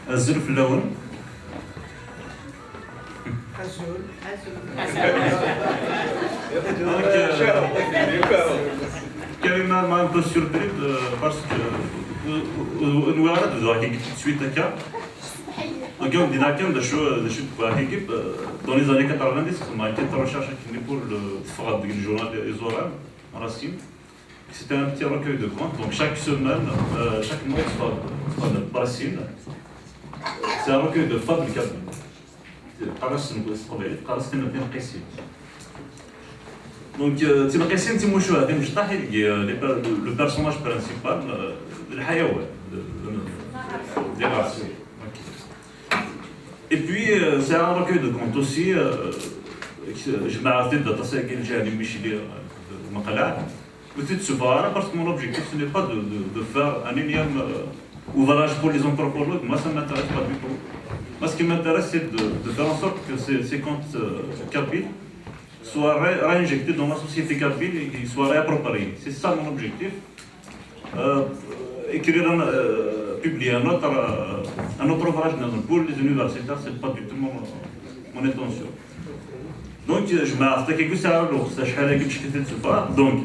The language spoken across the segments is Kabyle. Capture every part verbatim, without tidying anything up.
Azul fell-awen. Azul. Donc, euh, Karima m'a un peu surpris, euh, parce que, euh, euh, euh, nwiɣ ara d-bduɣ akka tout de suite akka. Donc, on dit là, d acu, d acu d-bɣiɣ akka, euh, dans les années quatre-vingt-dix, xedmeɣ une petite recherche akken pour le, teffeɣ-d deg le journal Iẓuran, Racine. C'était un petit recueil de contes. Donc, chaque semaine, euh, chaque mois, teffeɣ-d, teffeɣ-d Racine. C'est un recueil de fables kabyles. Qqaren-as s teqbaylit, qqaren-as tin-, tinqisin. Donc, euh, tinqisin d timucuha timecṭaḥ i deg, euh, les per-, le, le personnage principal, euh, d lḥayawan, d, d, d les racines. Ok. Et puis, euh, c'est un recueil de contes aussi, euh, jemɛeɣ-t-id aṭas agi n Lǧahli Micli, euh, d Meqlaɛ. Ur t-id-ssufɣeɣ ara parce que mon objectif, ce n'est pas de, de, de faire un énième, euh, ouvrage pour les anthropologues. Moi, ça ne m'intéresse pas du tout. Moi, ce qui m'intéresse, c'est de, de faire en sorte que ces, ces contes, euh, kabyles soient ré-, réinjectés dans la société kabyle et qu'ils soient réappropriés. C'est ça mon objectif. Euh, écrire un, euh, publier un autre, euh, un autre ouvrage pour les universitaires, c'est pas du tout mon, mon intention. Donc, euh, jemɛeɣ-t akka, ur sɛiɣ lweqt, acḥal-agi meckitet ssufɣeɣ. Donc,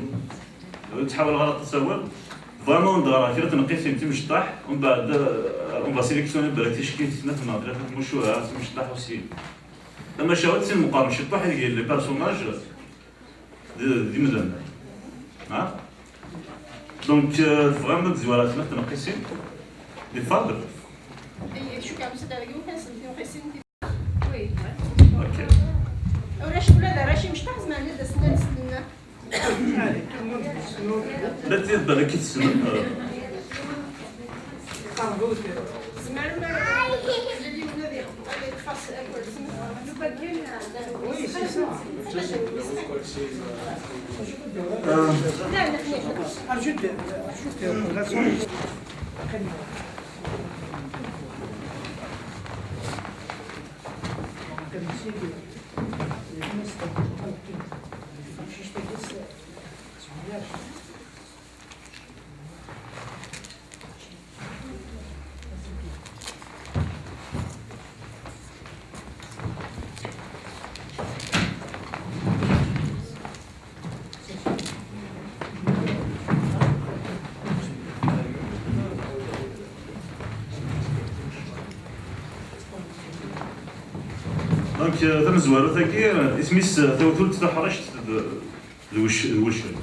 euh, ttḥawaleɣ ɣer aṭas awal. Vraiment, ɣer kra n tneqqisin timecṭaḥ, umbeɛd, euh, on va sélectionner belli ticki snat neɣ tlata tmucuha timecṭaḥ aussi. Tamacahut d tin meqqren ciṭṭaḥ i deg les personnages d, d imdanen. Ha? Donc, euh, tebɣam ad tezwar snat tneqqisin? Des fables? Ay, cukkeɣ msed ar yiwet ass n tneqqisin. Oui, ouais. Ok. Ulac ula d arrac imecṭaḥ, zemren ad asen-ad slen. La tizbal akka tessnem. Tzemrem ad, ad yiwen ad yeqbel ad yeṭṭef-as akersi? Oui, c'est ça. Euh, Arjut, arjut, la Donc, euh, tamezwarut-agi, euh, isem-is, euh, tawtult taḥrict d, d wec-, d wuccen.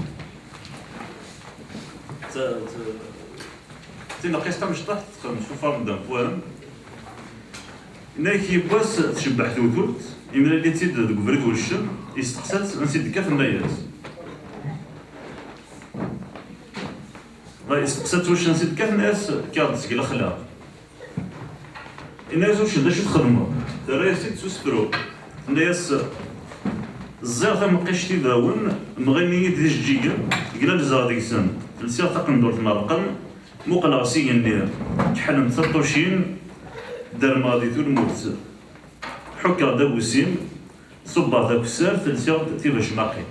Ta-, ta-, tineqqist tamecṭaḥt texdem sous forme d'un poème. Yenna-ak yiwwas tcebbeḥ tewtult, imlal-itt-id deg ubrid wuccen, yesteqsa-tt ansi d-tekka, tenna-yas. Yesteqsa-tt wuccen ansi d-tekka, tenna-yas, kkiɣ-d seg lexla. Yenna-yas uccen, d acu txedmeḍ? Terra-yas-id s usefru. Tenna-yas, ẓẓiɣ tameqqict ibawen, mɣin-iyi-d d ijeǧǧigen, glalzeɣ deg-sen, lsiɣ taqendurt n ṛṛqem, muqleɣ s igenni, kḥelent tiṭṭucin, dermeɣ di tulmut, ḥukkeɣ-d abusim, ṣubbeɣ takessart, lsiɣ-d tibacmaqin.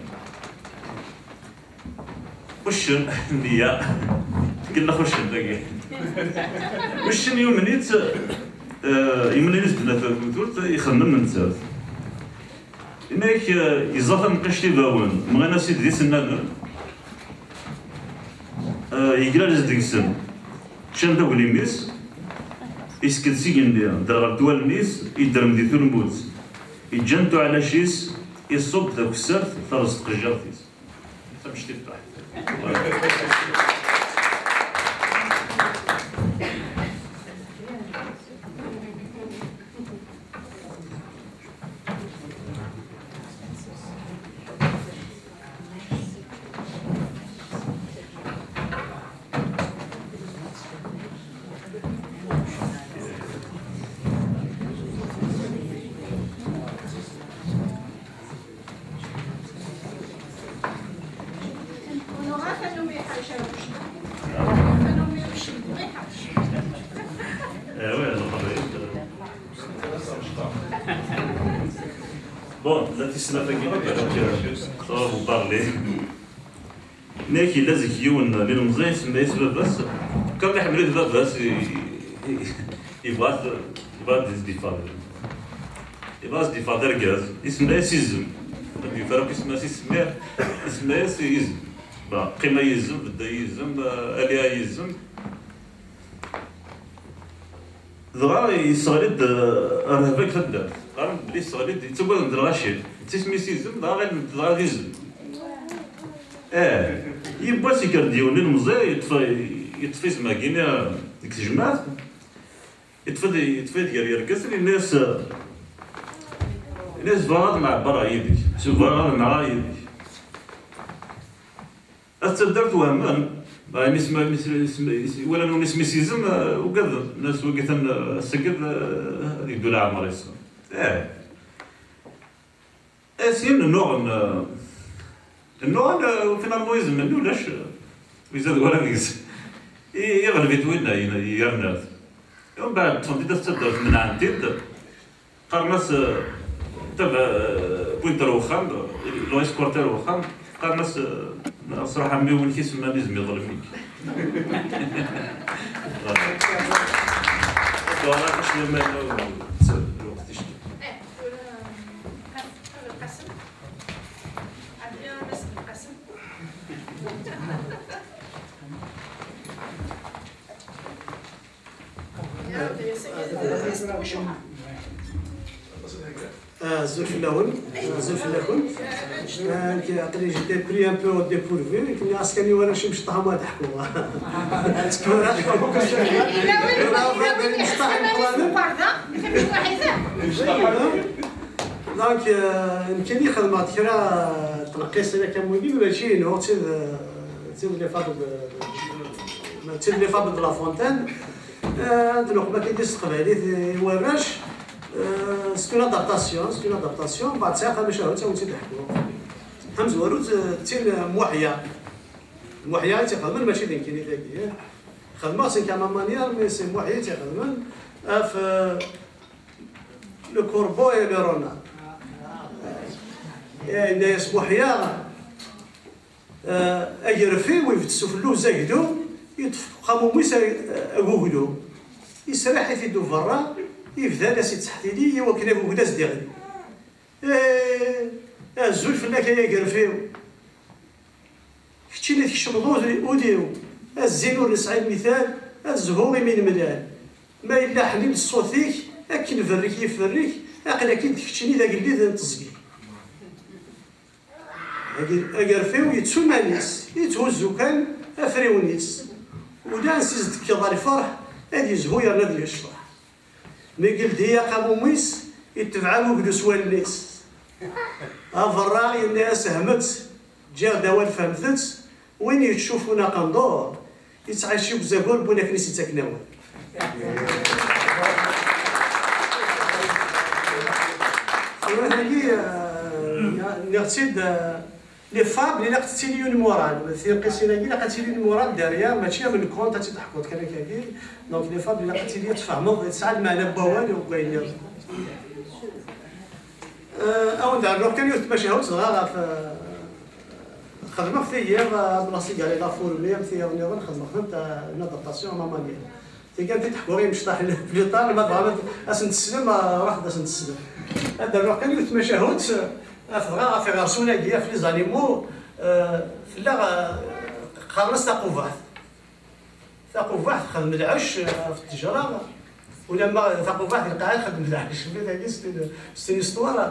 Uccen, nniya, tkellex uccen dagi. Uccen yumen-itt, eh, yumen-itt d tewtult, ixemmem nettat. Yenna-ak, eh, yeẓẓa tameqqict ibawen, mɣin-as-id d isennanen, eh, yeglalez deg-sen, ččan-d aglim-is, isked s igenni, derɣelt wallen-is, yedrem di tulmut, yeǧǧan tuɛlac-is, iṣubb takessart, terreẓ tqejjirt-is. Tamectiṭṭaḥt. Ur nuɣ ara tannumi iḥrec ara uccen. Tannumi uccen d ma iḥrec. Eh oui, alors, euh, bon, la tisnafagi, donc, euh, ça va vous parler. Nek yella zik yiwen n ilemẓi, isemma-yas baba-s, comme iḥemmel-it baba-s, i, i, Yebɣa-t, yebɣa ad d-ifaḍ. Yebɣa ad d-ifaḍ argaz, isemma-yas Izem. Ad d-yeffer akk isem-as isemma, isemma-yas Izem. Ba, qqim a Izem, bedda a Izem, ali a Izem. Dɣa yesseɣli-d, eh, rrehba deg taddart. Qqaren-d belli yesseɣli-d, yettagad-d lɣaci. D tisem-is Izem, dɣa ɣilen-d dɣa d Izem. Eh, yiwwas yekker-d yiwen n ilemẓi, yeṭṭef, yeṭṭef izem-agi-nni deg tejmaɛt, yeṭṭef-it, yeṭṭef-it gar yergazen, yenna-yas, yenna-yas: "Bɣiɣ ad nɛebber ɣer yid-k, bɣiɣ ad nɛer ɣer yid-k." At taddart wehmen, dɣa imi isem-, imi isem-, imi isem-, walan win isem-is Izem, eh, ugaden, nnan-as wagi atan, eh, ass-agi ad, eh, ad yeddu leɛmer-is. Eh. Eh, syin nnuɣen, eh, nnuɣen, eh, finalement izem-nni ulac, eh, ur izad wara deg-s. I, iɣleb-it winna, i, yerna-t. Umbeɛd ṭṭfen-t-id at taddart, menɛen-t-id. Qqaren-as, eh, tab-, eh, wwin-t ar wexxam, eh, l'ont escorté ar wexxam. Qqaren-as, eh: "Ṣṣraḥ a mmi, win k-isemman Izem iḍlem-ik." Voilà. Voilà, acu ma yella, lweqt icekkeḍ. Ah, azul fell-awen, azul fell-awen. Ah, nekk aql-i j'étais pris un peu au dépourvu, nekk nniɣ-as kan i warrac imecṭaḥ ma ad ḥkuɣ. Tura ḥkuɣ. Imecṭaḥ imeqqranen. Donc, euh, nekkini xedmeɣ-d kra n tneqqisin akka am wigi, mačči inu, d tid, d tid les fables de, de, de, de La Fontaine. Euh, ad nuqem akken s teqbaylit i warrac. Euh, c'est une adaptation, c'est une adaptation. Mbeɛd sɛiɣ tamacahut, ad wen-tt-id-ḥkuɣ. Tamezwarut, euh, d tin n Muḥya. Muḥya i tt-ixedmen, mačči d nekkini tagi, eh. Xedmeɣ-tt nekk à ma manière, mais c'est Muḥya i tt-ixedmen. Af, euh, Le corbeau et le renard. Eh, yenna-yas Muḥya, eh, agerfiw ibedd s ufella uzaglu, yeṭṭef deg uxxam-is a-, aguglu. Yesraḥ-it-id uberra, yebda la s-yettḥetili i wakken aguglu a s-d-iɣli. Eh, azul fell-ak ay agerfiw. Keččini tkecmeḍ ul-, ul-iw, a zzin ur nesɛi lmital, a zzhu imi nemlal. Ma yella ḥnin ṣṣut-ik, akken berrek yiferrik, aql-ak-id keččini d agellid n teẓgi. Ag-, agerfiw yettu iman-is, yetthuzzu kan afriwen-is. Ula ansi s-d-tekkiḍ a lferḥ, ad yezhu yerna ad yecḍeḥ. Mi yeldi aqamum-is, itbeɛ-am ugdus wallen-is. Aberraɣ yenna-yas: "Hmet, ǧǧiɣ-d awal, fehmet-tt, win yettcufun aqendur, yettɛici deg uzagur n win akken i s-yettaken awal." Tura tagi, eh, nniɣ-tt-id, eh, Les fables, ilaq ad tili une morale. Tiqsisin-agi, ilaq ad tili une morale derrière, mačči am conte ad tt-id-teḥkuḍ kan akkagi. Donc, les fables, ilaq ad tili, ad tfehmeḍ, tesɛa lmeɛna n wawal, deg wayen nniḍen. Euh, ad wen-d-rnuɣ kan yiwet n tmacahut, dɣa ɣef, euh, xedmeɣ-t iḍ-a, euh, Blasiguer la Fourmi, am tiyaḍ nniḍen, xedmeɣ-tent, euh, une adaptation à ma manière. Tikkelt i d-ḥkuɣ i yimecṭaḥ n Briṭan, ma tebɣam ad, ad sen-teslem, ah, ruḥet-d ad sen-teslem. Ad d-rnuɣ kan yiwet tmacahut, af, dɣa ɣef iɣersiwen-agi, ɣef les animaux, eh, fell-aɣ, eh, qqaren-as taqubaɛt. Taqubaɛt texdem lɛecc, eh, ɣef ttejra, ulamma taqubaɛt di lqaɛa txeddem lɛecc, mais tagi c'est une, c'est une histoire,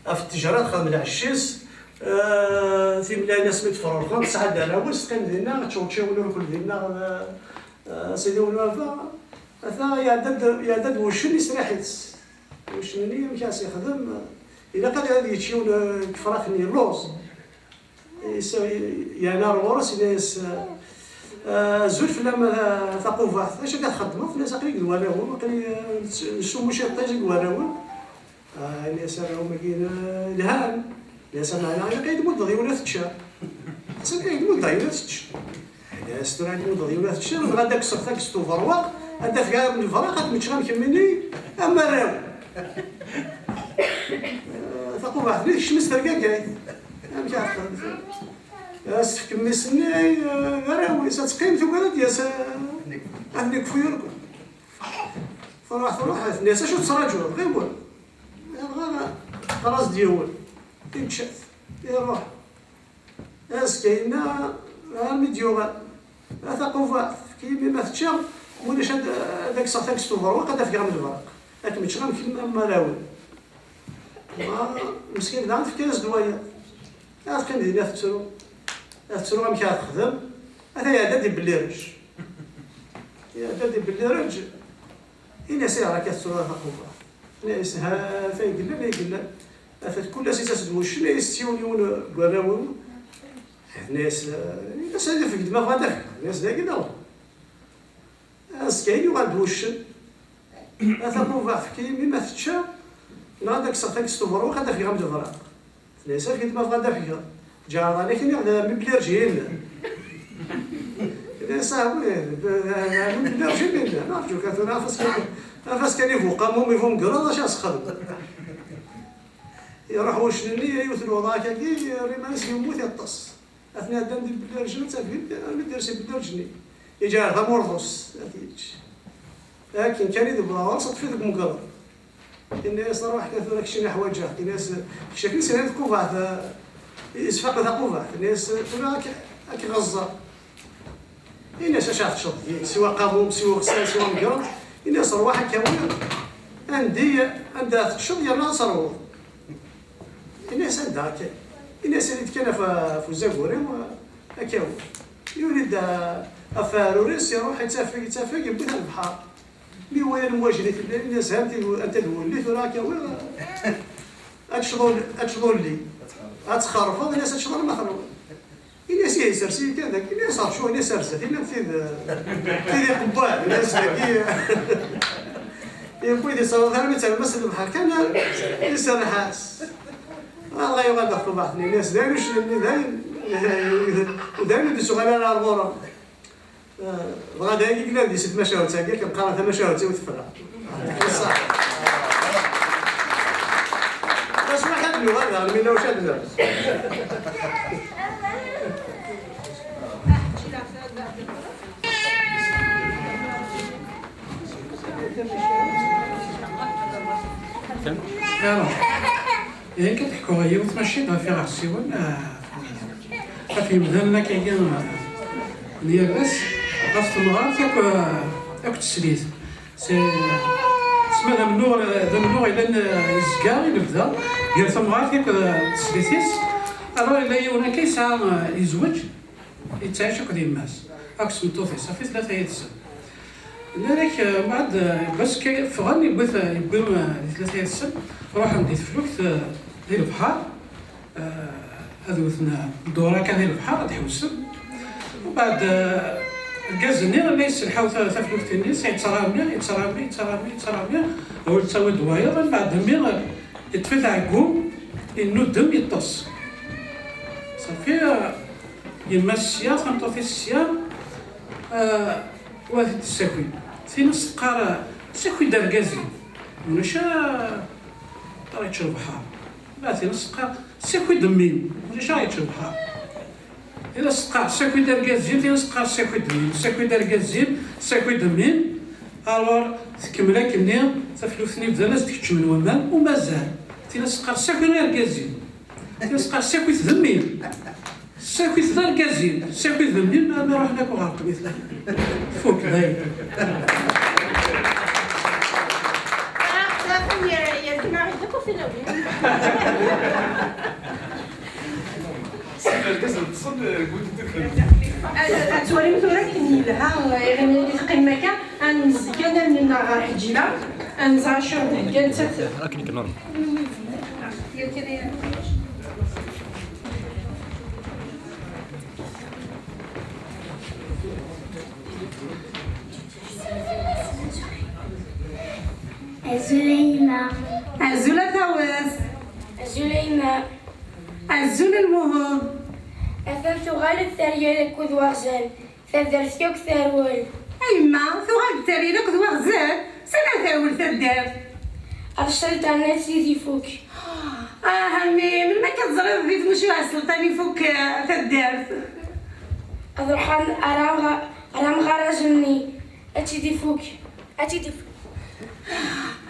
ɣef ttejra texdem lɛecc-is, eh, timlal-as mi d-frurxent, tesɛa-d arraw-is, teqqim dinna, ččewčiwen urkel dinna, eh, Ah, sidi Wlaba, ata iɛedda-d, iɛedda-d wuccen, yesraḥ-itt. Wuccen-nni amek ara s-yexdem? Ilaq ad, ad yečč yiwen, eh, n yefrax-nni, lluẓ. Is-, yeɛna ar ɣur-s, yenna-yas, eh, "Azul fell-am, a taqubaɛt. Acu akka txeddmeḍ?" Tenna-yas, "Aql-i d warraw-iw, aql-i, eh, nett-, nessumu ciṭṭiẓ i warraw-iw." Ah, ini-as arraw-im-agi, eh, lhan. Ini-as, "Meɛna ilaq ad yi-d-tmuddeḍ yiwen ad t-ččeɣ." "Asa ilaq ad yi-d-tmuddeḍ yiwen ad t-ččeɣ?" Ini-as, "Tura ad yi-d-tmuddeḍ yiwen ad t-ččeɣ, dɣa ad d-kkseɣ tagest uberwaq, ad d-afeɣ am lefraq, ad meččeɣ am kemmini, am warraw." Eh, taqubaɛt-nni tekcem-itt tergagayt. Amek ara texdem? Ad s-tefk mmi-s-nni, eh, arraw-is, ad teqqim, tugad ad d-yas, eh, ad ten-ikfu yurku. Truḥ, truḥ, tenna-yas: "Acu tettraǧuḍ? Ɣiwel." Yerɣa, ɣer-as-d yiwen. Imeččat. Iruḥ. Azekka yenna, armi d-yuɣal: "A taqubaɛt, efk-iyi-d ma teččiɣ, ma ulac ad, ad ak-kkseɣ tagest uberwiq, ad d-afgeɣ am lebraq. Ad kem-ččeɣ am kemm, am warraw-im." Ma meskin daɣen tefka-yas-d wayeḍ. Ad teqqim dinna tettru. Ad tettru amek ara texdem. Ata iɛedda-d ibellireǧ. Iɛedda-d ibellireǧ. Ini-as: "Ayɣer akka tettruḍ a taqubaɛt?" Ini-as: "Ha-t-a i yellan, ay yellan. Ata kul ass ittas-d wuccen, ay s-tt yiwen yiwen n warraw-iw." Ini-as, ini-as: "Ad afeg-d ma bɣa ad afeg." Ini-as: "Dagi daɣen." Azekka-nni yuɣal-d wuccen. "A taqubaɛt, efk-iyi-d ma teččiɣ, neɣ ad ak-kkseɣ tagest uberwiq, ad afgeɣ am lebraq." Tenna-yas: "Efk-iyi-d ma bɣa ad afgeɣ." Ǧeɛḍan-ik iniɣ d mi bli rǧin. Tenna-yas: "Ah, wi, d mi bli rǧin inna. Neṛǧu kan tura, ɣef ass kan, ɣef ass kan ibuqamum ibumgerraḍ, acu ad s-xedmeɣ?" Iruḥ wuccen-nni, yiwet n lweḍɛa akkagi, yerra iman-is yemmut, iṭṭes. Atni ɛeddan di belli rǧin, ad tafgit, armi d-yers ibelli rǧin-nni. Iǧeɛɛed amurḍus, ad t-yečč. Akken kan i d-yewweḍ ɣur-s, ad t-teṭṭef deg umgerḍ. Yenna-yas: "Ṛwaḥ kan tura, keččini ḥwaǧeɣ." Yenna-yas: "Kečč akken sɛiɣ taqubaɛt, eh, isfaq taqubaɛt." Yenna-yas: "Tura ad k-, ad k-ɣeẓẓeɣ." Ini-as: "Acu ara teččeḍ deg-i? Siwa aqamum, siwa uɣsal, siwa amgerḍ." Ini-as: "Ṛwaḥ ad k-awiɣ anda, anda ara teččeḍ yerna ad terwuḍ." Ini-as: "Anda akka?" Ini-as: "Ini-d kan ɣef, ɣef uzagur-iw, ad k-awiɣ." Yuli-d ɣef uɛrur-is, iruḥ, ittafeg, ittafeg, yewwi-t ɣer lebḥer. Mi iwala lemwaǧ-nni tella, ini-as: "Ha anta d wulli, tura ad k-awiɣ, ad teččeḍ ul-, ad teččeḍ ulli. Ad txerrfeḍ, ini-as, ad teččeḍ arma terwiḍ." Ini-as: "Ihi, sers-iyi kan dagi." Ini-as: "Rcu." Ini-as: "Ar zdat, ini-am tid, tid iqewwan." Ini-as: "Dagi." Yewwi-d iṣerref armi d tama-s n lebḥer kan, iserreḥ-as. Allah yuɣal d axtubaɛt-nni. Ini-as: "D ayen ucen-nni, d ayen, d ayen ur d-ittuɣal ara ar ɣur-m." Eh, dɣa d ayagi i yellan di si tmacahut-agi, akken qqaren tamacahut-iw tefra. Yeɛṭik ṣṣeḥḥa. Taswiɛt ad nuɣal daɣen, mi newca ad nerr. Alors, ihi kan ḥkuɣ yiwet tmacint ɣef iɣersiwen, ah, ɣef yemdanen akkagi, ah, n yal ass, ɣef temɣart akk, ah, akk teslit. C'est, tesma d amennuɣ, d amennuɣ yellan, ah, yezga i lebda gar temɣart akk, ah, teslit-is. Alors, yella yiwen akka yesɛa, ah, yezweǧ, yettɛic akked yemma-s, akked tmeṭṭut-is, safi tlata yid-sen. Nnan-ak, eh, mbeɛd, eh, bac akka ffɣen, yewwi-t, eh, yewwi, eh, di tlata yid-sen, ruḥen di teflukt, eh, di lebḥer, eh, ad wten, eh, dduṛ akka di lebḥer, ad ḥewsen. Mbeɛd, eh, argaz-nni la yesselḥaw ta-, taflukt-nni, yettṛami, yettṛami, yettṛami, yettṛami, ur yettawi-d wayeḍ, mbeɛd mi, eh, yeṭṭef-it ɛeggu, yennuddem, yeṭṭes. Safi, eh, yemma-s sya, tameṭṭut-is sya, eh, u ad t-id-tessaki. Tin-as teqqar, "Ssaki-d argaz-im." "Ulac ara yečč lebḥer." Ma tin-as teqqar, "Ssaki-d mmi-m." "Ulac ara yečč lebḥer." Tin-as teqqar, "Ssaki-d argaz-im." Tin-as teqqar, "Ssaki-d mmi-m, ssaki-d argaz-im, ssaki-d mmi-m." Alors, tkemmel akkenni, taflukt-nni bdan-as-d keččmen waman, u mazal. Tin-as teqqar, "Ssaki argaz-im." Tin-as teqqar, "Ssaki-t d mmi-m." Ssaki-t d argaz-im, ssaki-t d mmi-m, armi ruḥen akk ɣer ddunit. Tfuk, dayen. Ad twalim tura akken yelha, iɣimi di teqqim akka, ad nezzi kan allen-nneɣ ɣer Ḥeǧǧila, ad nẓer acu d-thegga nettat. Akken i k-nurem. Azul a yemma. Azul a Tawes. Azul a yemma. Azul a Lmuhub. Atan tuɣal-d teryel akked waɣzen. Taddart yakk terwel. A yemma, tuɣal-d teryel akked waɣzen? Sani ara terwel taddart? Ar cciṭan ad tt-id-ifuk. Ah, a mmi, melmi akka teẓriḍ di tmucuha sselṭan ifuk, eh, taddart? Ad ruḥen ar amɣa-, ar amɣar ajenni, ad tt-id-ifuk. Ad tt-id-ifuk.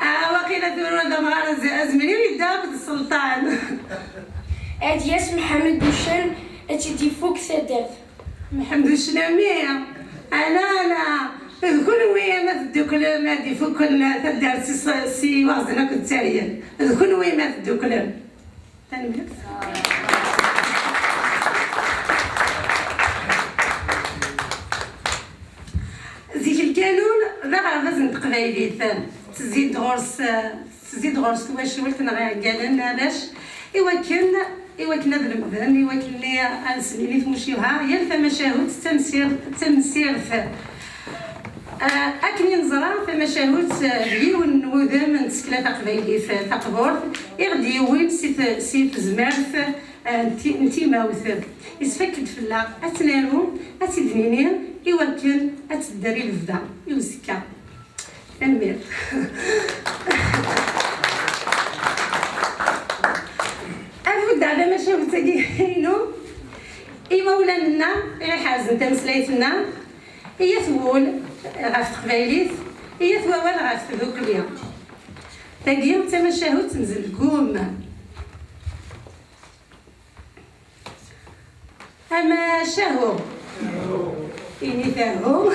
Ah, waqila tura d amɣar az- azemni yedda akked sselṭan. Ad yas Mḥamed Ucen, ad tt-id-ifuk taddart. Mḥamed Ucen, ami, ala, ala, d kunwi ma tedduklem ad ifuken taddart si, si Waɣzen akked Tteryel. D kunwi ma tedduklem. Tanemmirt. Zik lkanun d aɣerbaz n teqbaylit. Tettezzi-d ɣur-s, tettezzi-d ɣur-s twacult neɣ iɛeggalen, arrac, iwakken, iwakken ad lemden, iwakken ad snin i tmucuha. Yal tamacahut d tamsirt, d tamsirt. Ah, akken i neẓra, tamacahut, ah, d yiwen n wudem n tsekla taqbaylit, ah, taqburt, i ɣ-d-yewwin si te-, si tezmert, ah, n ti-, n timawt. Isfakk-d fell-aɣ ad tt-naru, ad tt-id-nini, iwakken ad tedder i lebda, i uzekka. Tanemmirt. Ad beddeɣ tamacahut-agi-inu, imawlan-nneɣ i ɣ-iḥerzen tameslayt-nneɣ, iyyat wul ɣef teqbaylit, iyyat wawal ɣef tdukli. Tagi d tamacahut n Zelgum. Amacahu. Init ahu.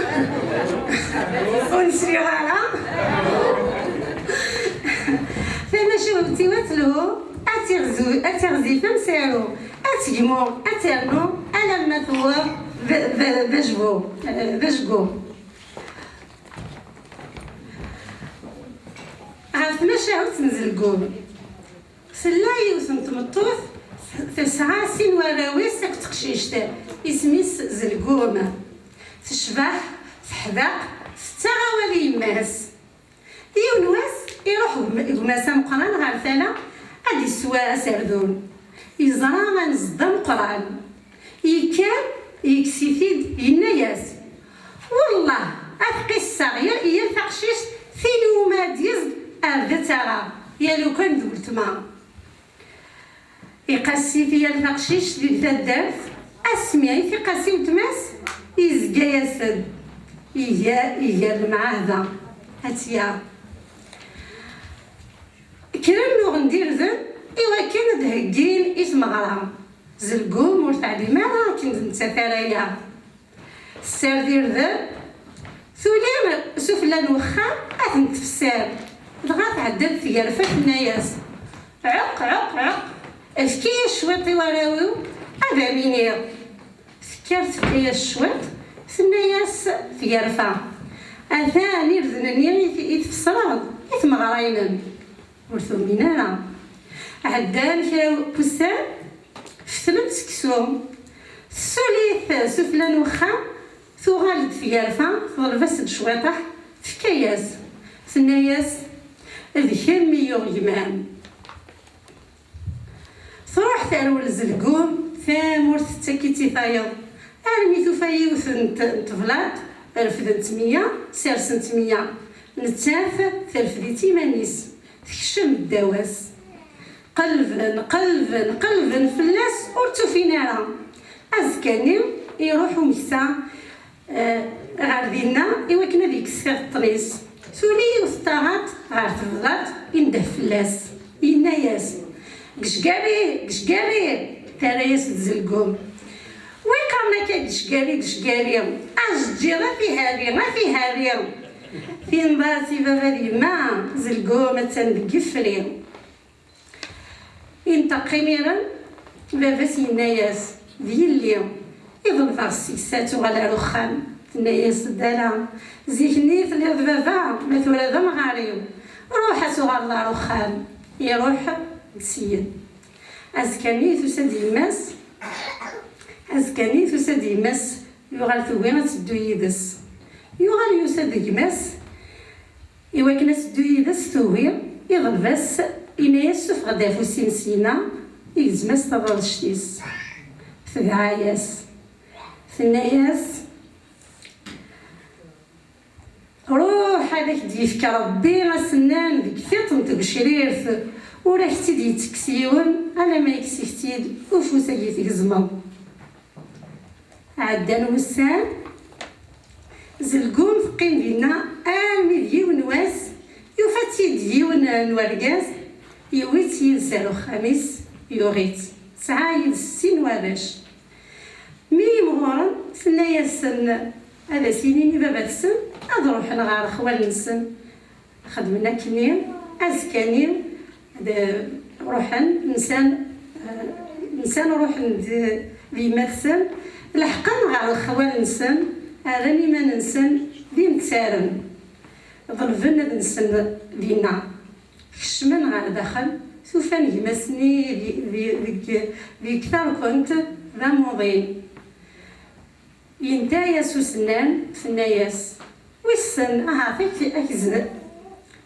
Ur nesliɣ ara. Tamacahut-iw ad telhu, ad tiɣzu-, ad tiɣzif amsaru, ad tegmu, ad ternu, alamma tewweḍ d, d, d ajgu, d ajgu. Ɣef tmacahut n Zelgum. Tella yiwet n tmeṭṭut tesɛa sin warraw-is akked teqcict, isem-is Zelgum. Tecbeḥ, teḥdeq, tettaɣ awal i yemma-s. Yiwen wass, iruḥ gma-s ameqqran ɣer tala ad d-iswa aserdun. Yeẓra anezḍ ameqqran. Yekker, yekkes-it-id, yenna-yas: "Wellah, ad qisseɣ yal, yal taqcict tin iwumi ad d-yezg ar d ad tt-aɣeɣ, ya lukan d weltma." Iqassi-t yal taqcict di taddart, asmi i t-iqassi weltma-s, yezga-yas-d, iga, iga lemɛahda, ad tt-yaɣ. Kkren uɣen-d irden i wakken ad d-heggin i tmeɣra. Zelgum ur teɛlim ara akken d nettat ara yaɣ. Tessared irden, tuli sufella n wexxam, ad ten-tefser. Dɣa tɛedda-d tgerfa, tenna-yas: "Ɛuq, ɛuq, ɛuq, efk-iyi cwiṭ i warraw-iw, ad am-iniɣ." Tekker tefka-yas cwiṭ, tenna-yas tgerfa: "Atan irden-nni i t-, i tfesreḍ i tmeɣra-inem." Ur tumin ara. Ɛeddan kra n wussan, fetlen seksu. Tessuli-t sufella n wexxam, tuɣal-d tgerfa, teḍleb-as-d cwiṭaḥ, tefka-yas. Tenna-yas: "D kemm i yuɣ gma-m." Truḥ terwel Zelgum, tamurt tettak-itt i tayeḍ, armi tufa yiwet n t-, n teblaḍt, refdent meyya, sersent meyya. Nettat terfed-itt iman-is, tekcem ddaw-as. Qelben, qelben, qelben fell-as, ur tt-ufin ara. Azekka-nni, iruḥ umeksa, eh, ɣer dinna i wakken ad yekkes tiɣeṭṭen-is. Tuli yiwet n taɣaṭ ɣer tebḍaṭ, indeh fell-as, yenna-yas: "Gecgari, gecgari!" Terra-yas-d Zelgum: "Wi qqaren akka gecgari, gecgari? Ajeǧǧiḍ a tiharri, a tiharri!" Tinḍa-s i baba d yemma, Zelgum attan deg yifri. Inṭeq imiren, baba-s yenna-yas: "D yelli i ḍelbeɣ seg-s ad tuɣal ar uxxam." Tenna-yas-d: "Ala, zik-nni telliḍ d baba, ma tura d amɣar-iw. Ruḥ ad tuɣaleḍ ar uxxam." Iruḥ syin. Azekka-nni tusa-d yemma-s, azekka-nni tusa-d yemma-s, yuɣal tugi ad teddu yid-s. Yuɣal yusa-d gma-s, iwakken ad teddu yid-s tugi, iḍleb-as, yenna-yas: "Sufeɣ-d afus-im syenna." Igzem-as taḍadect-is. Tedɛa-yas. Tenna-yas: "Ruḥ ad ak-d-yefk Ṛebbi asennan deg tiṭ n tgecrirt, ur ak-tt-id-yettekkes yiwen, alamma yekkes-ik-tt-id ufus-agi tgezmeḍ." Ɛeddan wussan, Zelgum teqqim dinna armi d yiwen wass, Yufa-tt-id yiwen n wergaz, yewwi-tt yid-s ar uxxam-is, yuɣ-itt. Tesɛa yid-s sin warrac. Mi yimɣuren, tenna-yasen ad as-inin i baba-tsen ad ruḥen ɣer xwal-nsen. Xedmen akkenni, azekka-nni ad ruḥen, nsan, eh, nsan ruḥen d, d yemma-tsen, leḥqen ɣer xwal-nsen, rran iman-nsen d imettaren, ḍelben ad nsen dinna. Kecmen ɣer daxel, tufan gma-s-nni di, di, deg, deg tarkent d amuḍin. Yenta-yas usennan, tenna-yas: "Wissen, ahat ak-, ak-, z-,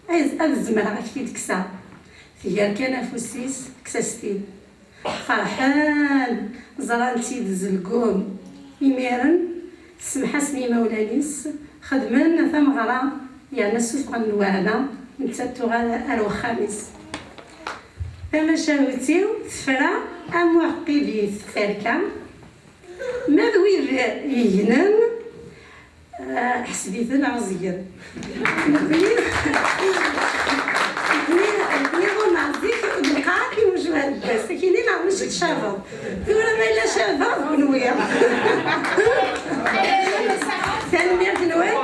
az-, ad zemreɣ ad k-t-id-kkseɣ." Tger kan afus-is, tekkes-as-t-id. Ferḥen, ẓran-tt-id zelgum. Imiren, tsemmeḥ-asen i yimawlan-is, xedmen tameɣra, yerna ssufɣen lweɛda, nettat tuɣal ar wexxam-is. Tamacahut-iw tefra am uɛeqqib i tferka, ma d wid yegnen, eh, ḥseb-iten ɛuẓgen. Nekni, nekni, nekni ɣur-neɣ zik ur d-neqqar akken ur jbad bas. Akini neɣ mec tcabeḍ. Tura ma yella cabeɣ d kenwi. Tanemmirt-nwen.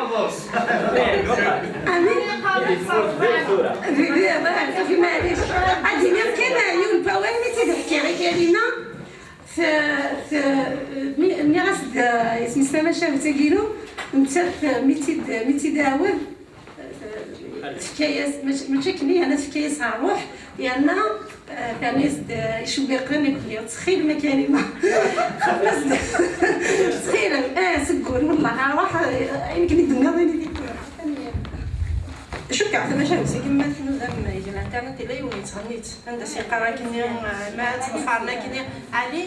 Amin. Di, di, di, di, maɛlic. Ad d-iniɣ kan yiwen n wawal mi tt-id-ḥkiɣ i Karima. T-, t-, mi-, nniɣ-as-d, eh, isem-is tamacahut-agi-inu, nettat, eh, mi tt-id-, mi tt-id-ɛawed, eh, tefka-yas, mačči, mačči akken, yerna tefka-yas ɣer ṛṛuḥ, yerna, eh, terna-yas-d, eh, icewwiqen, i d-nniɣ, ttxil-m a Karima. Ttxil-m, eh, seg wul, wellah, ṛwaḥ, eh, ayen akken i d-tenniḍ, ayen i d-tenniḍ. Cukkeɣ tamacahut-agi ma tnudam deg l'internet, yella yiwen yettɣenni-tt. Anda s-yeqqar akkenni, eh, ma ttḍefaren akkenni, Ali,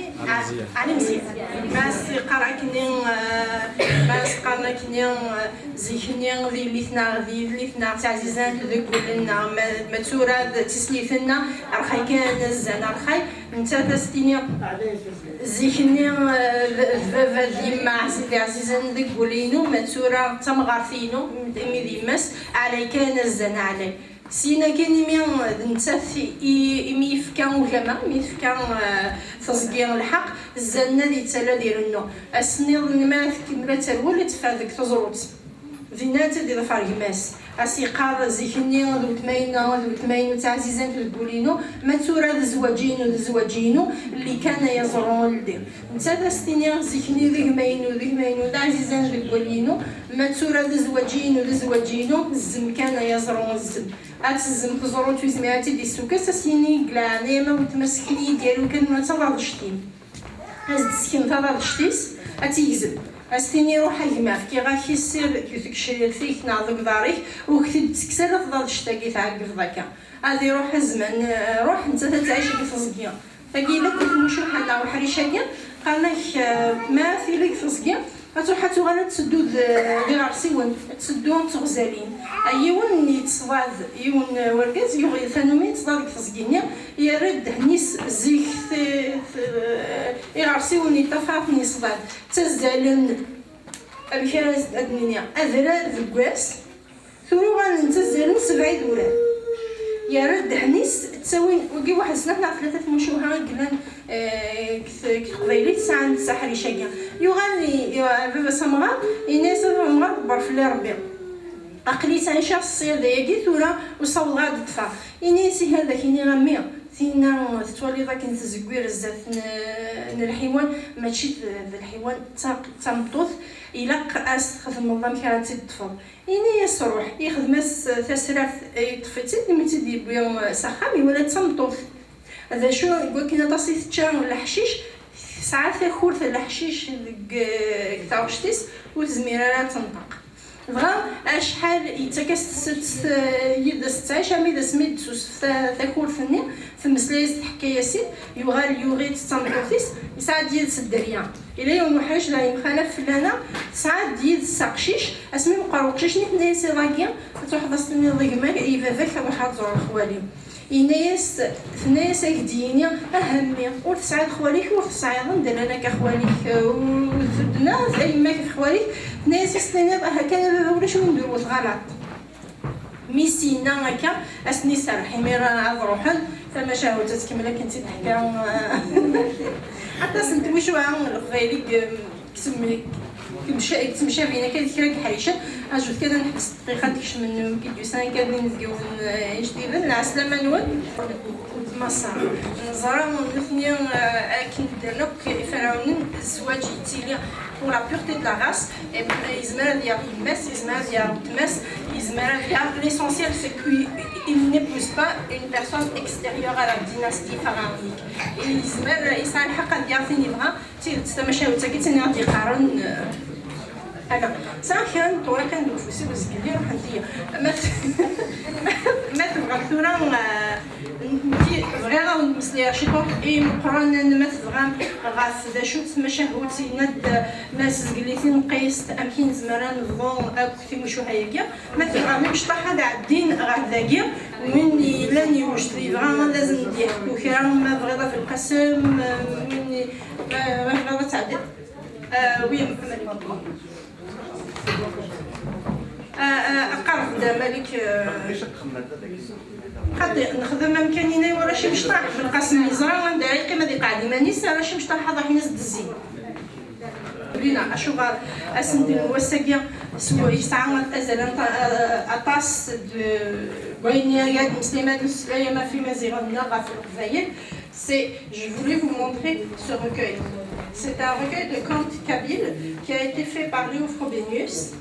Ali Mezyan. Ma s-yeqqar akkenni, eh, ma s-qqaren akkenni, eh, zik-nni, di yelli-tneɣ, di yelli-tneɣ, d taɛzizant deg wul-nneɣ, ma, ma d tura d tislit-nneɣ, rxay kan, zan rxay, nettat ad s-tini, zik-nni, eh, d, d baba d yemma ɛzi-, d ɛzizen deg wul-inu, ma d tura d tamɣart-inu, imi d yemma-s, ɛlay kan, zan ɛlay. Syin akkin imi d nettat i, imi yefka ugama, imi tefka, eh, teẓgi lḥeqq, zzan ad yettali ad irennu. Ass-nniḍen mi ara tkemmel ad terwel, ad teffer deg teẓrut. Dinna ad tt-id-iḍfer gma-s. Ad s-yeqqar zik-nni d weltma-inu, d weltma-inu d taɛzizant deg wul-inu, ma d tura d zzwaǧ-inu, d zzwaǧ-inu, lli kan ay aẓru uldi. Nettat ad s-tini zik-nni d gma-inu, d gma-inu d ɛzizan deg wul-inu, ma d tura d zzwaǧ-inu, d zzwaǧ-inu, zzem kan ay aẓru, zzem. Ad tezzem teẓrut ur yezmir ad tt-id-issukkes, ad s-yini deg leɛnaya ma weltma sekni-yi-d yaru kan ma d taḍadect-im. Ad s-d-tesken taḍadect-is, ad tt-yegzem. Ad s-tini: "Ruḥ a gma, fkiɣ-ak-it sir deg tgecrirt-ik neɣ deg uḍar-ik, ur k-t-id-ttekkes ara taḍadect-agi tɛeggeḍ akka." Ad iruḥ zzman, eh, ruḥ, nettat ad tɛic deg teẓgi. Tagi yella deg tmucuḥa neɣ uḥric-agi, qqaren-ak, eh, ma tili deg teẓgi, ad truḥ ad tuɣal ad tseddu d, d iɣersiwen, ad tseddu d teɣzalin. A yiwen yettṣḍad, yiwen wergaz yuɣ tanumi yettṣḍad deg teẓgi-nni, yerra ddehn-is zik t-, t-, iɣersiwen yeṭṭafar-ten yeṣḍad, ttazzalen, amek ara s-, ad d-nini, adrar deg wass, tura uɣalen ttazzalen sebɛa idurar. Yerra ddehn-is, ttawin, wagi waḥed snat neɣ tlata tmucuha i yellan, eh, deg t-, deg teqbaylit sɛan aḥric-agi. Yuɣal i, i, ar baba-s amɣar, yenna-yas: "A baba amɣar, ḍebber fell-i Rebbi. Aql-i ttɛiceɣ s ṣṣyada-agi, tura ur ssawḍeɣ ad d-ṭṭfeɣ." Yenna-yas: "Ihi ad ak-iniɣ a mmi, tinna tettwaliḍ akken tzeggir zdat n, n lḥiwan, mačči d, d lḥiwan, d ta-, d tameṭṭut, ilaq ad s-txedmeḍ amek ara tt-id-ṭṭfeḍ." Ini-as ruḥ, yexdem-as tasraft, yeṭṭef-itt-id, imi tt-id-yewwi s axxam, iwala d tameṭṭut. D acu, deg wakken aṭas i tečča leḥcic, tesɛa takurt n leḥcic deg, deg taɣect-is, ur tezmir ara ad tenṭeq. Dɣa acḥal yettak-as s-, s-, yid-s tettɛic, armi d asmi d-tessusef ta-, takurt-nni, temmeslay-as, tḥekka-yas-id, yuɣal yuɣ-itt d tameṭṭut-is, yesɛa-d yid-s dderya. Yella yiwen uḥric daɣ yemxalaf fell-aneɣ, tesɛa-d yid-s aqcic, asmi meqqer uqcic-nni, tenna-yas: "Iḍ-agi, ad truḥeḍ ad s-tiniḍ i gma-k, i baba-k, ad ruḥeɣ ad ẓureɣ xwali." Yenna-yas, tenna-yas: "Ad ak-d-yini, aha mmi, ur tesɛiḍ xwali-k, ur tesɛiḍ anda llan akka xwali-k, ur, ur tedden ara a yemma-k d xwali-k." Tenna-yas: "Ad s-tiniḍ, aha kan a baba, ulac win d-ur wteɣ alaṭ." Mi s-yenna akka, ad sen-iserreḥ imir ad ruḥen, tamacahut ad tkemmel akken tt-id-teḥka. Aṭas n tmucuha n Leqbayel i yettemcabin akka di kra n yeḥricen. Ajut kan ad neḥbes dqiqa ad d-kecmen wigi d-yusan akka d inebgiwen ijdiden. Lɛeslama-nwen. Maṣer. Neẓra nutni, eh, akken ddan akk iferɛunen, zzwaǧ yettili pour la pureté de la race. Eh, yezmer ad yaɣ yemma-s, yezmer ad yaɣ weltma-s, yezmer ad yaɣ, l'essentiel c'est qu'il n'épouse pas une personne extérieure à la dynastie pharaonique. Et yezmer, yesɛa lḥeqq ad yaɣ tin yebɣa. D tidet, tamacahut-agi d tin i ɣ-d-yeqqaren, eh, ala. Sɛiɣ kra n tewraq kan deg ufus-iw, zgelli ruḥent-iyi. Ma t-, ma tebɣam tura, eh, nekki bɣiɣ ad wen-d-meslayeɣ ciṭuḥ i imeqqranen, ma tebɣam, ɣef d acu-tt tmacahut, yenna-d, eh, Mass Zgelli Tinqist, amek i nezmer ad nebḍu akk timucuha-agi. Ma tebɣam imecṭaḥ ad ɛeddin ɣer dagi, win yellan yewjed yebɣa ad asen-d-yeḥku kra, ma tebɣiḍ a Belqasem, eh, win, eh, ma tebɣiḍ ad tɛeddiḍ. Euh, oui, Mohamed. Euh, euh, aqareb da, Malik, euh, qad nexdem amkan-ina i warrac imecṭaḥ, Belqasem yeẓra anda ara yeqqim ad iqeɛɛed iman-is, arrac imecṭaḥ ad ruḥen as-d zzin. Lina, acuɣer asentel n wass-agi s-, yesɛa azal anta-, euh, aṭas d wayen i ad-nesliman nesla yama f Imaziɣen neɣ ɣef Leqbayel. C'est, je voulais vous montrer ce recueil. C'est un recueil de contes kabyles qui a été fait par Léo Frobenius.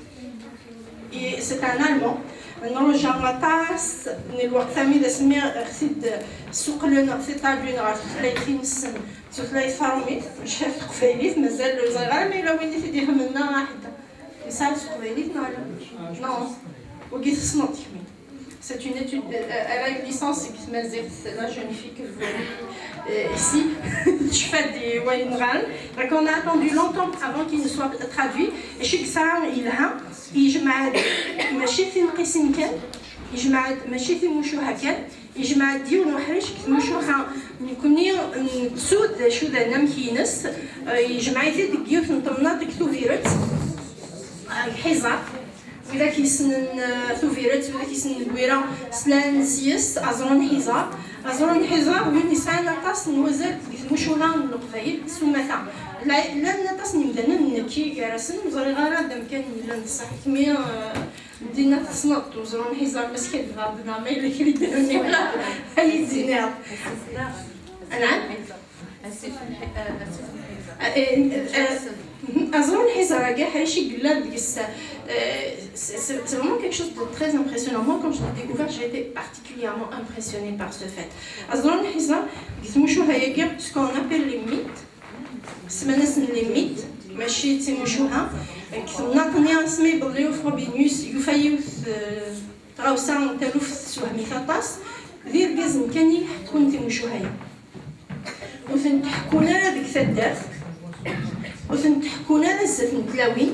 Et c'est un Allemand. Nruja aṭas n lweqt armi d asmi ɣ-t-id-ssuqlen, ɣ-t-id-traduin ɣer tutlayt-nsen, tutlayt taṛumit, mačči ɣef teqbaylit, mazal ur ẓriɣ ara ma yella win i t-id-ifhmen neɣ aḥedd. Yesɛa s teqbaylit neɣ ala? Non. Wagi tessneḍ-t kemmi. C'est une étude, euh, elle a une licence qui se met, la jeune fille que vous voyez, euh, ici. Je fais des Wayenran. Donc on a attendu longtemps avant qu'il ne soit traduit. Et chez ça, il a, il, je m'a, mačči tinqisin kan, yejmeɛ-d mačči timucuha kan, yejmeɛ-d yiwen uḥric deg tmucuha. Nekni nettu d acu d anamek-ines, eh, yejmeɛ-it-id deg yiwet n temnaḍt deg Tubiret, eh, deg Ḥiẓer. Widak yessnen, eh, Tubiret, widak yessnen Lwira, slan s-yes, aẓru n Ḥiẓer. Aẓru n Ḥiẓer, win yesɛan aṭas n wazal deg tmucuha n Leqbayel s umata. La-, llan aṭas n yimdanen, nekki gar-asen, ur ẓriɣ ara d amkan yellan d ṣṣeḥ. Kemmi, eh, Dina tessneḍ-t, uẓru n Ḥiẓer, ma skadbeɣ-d neɣ ma yella kra i d-rniɣ, ad yi-d-tiniḍ. Anɛam? Asif n Ḥi-, eh, asif n Ḥiẓer. Eh, eh, eh, mhm, aẓru n Ḥiẓer-agi, ḥric i yellan deg-s, eh, c'est, c'est, c'est vraiment quelque chose de très impressionnant. Moi, quand je l'ai découvert, j'ai été particulièrement impressionnée par ce fait. Aẓru n Ḥiẓer, deg tmucuha-agi, ce qu'on appelle les mythes, Semman-asen les mythes, mačči d timucuha. Deg temnaḍt-nni, asmi Belliuf Robinus yufa yiwet, eh, tɣawsa n taluft tessewhem-it aṭas, d irgazen kan i iḥekkun timucuha-ya. Ur tent-ḥekkun ara deg taddart, ur tent-ḥekkun ara zdat n tlawin.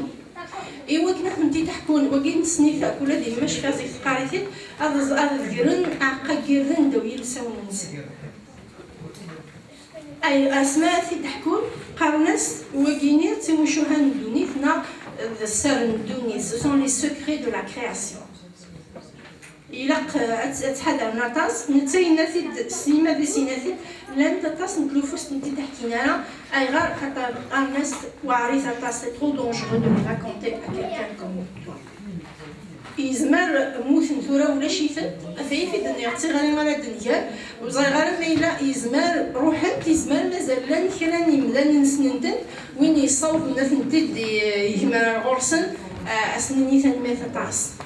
I wakken ad tent-id-ḥekkun, wagi nessen-it akk, ula d yemma Cfiɣ zik teqqar-it-id, ad, ad gren aɛeqqa n yirden ddaw yilsawen-nsen. Ay, asma ara t-id-ḥkun, qqaren-as wagini d timucuha n ddunit neɣ d sser n ddunit. Ce sont les secrets de la création. Ilaq, eh, ad, ad ttḥadaren aṭas. Netta yenna-t-id s yimad-is, yenna-t-id, llant aṭas n tlufa ur tent-id-ḥkin ara. Ayɣer? Xaṭer qqaren-as weɛrit aṭas, c'est trop dangereux de les raconter à quelqu'un comme toi. Yezmer, mmuten tura ulac-itent, ɣef ay t-id-nniɣ d tiɣri ara d-nger, ur ẓriɣ ara ma yella yezmer ruḥent, yezmer mazal llan kra n yimdanen ssnen-tent, win yessawḍen ad tent-id-yegmer ɣur-sen, eh, ad sen-nini tanemmirt aṭas.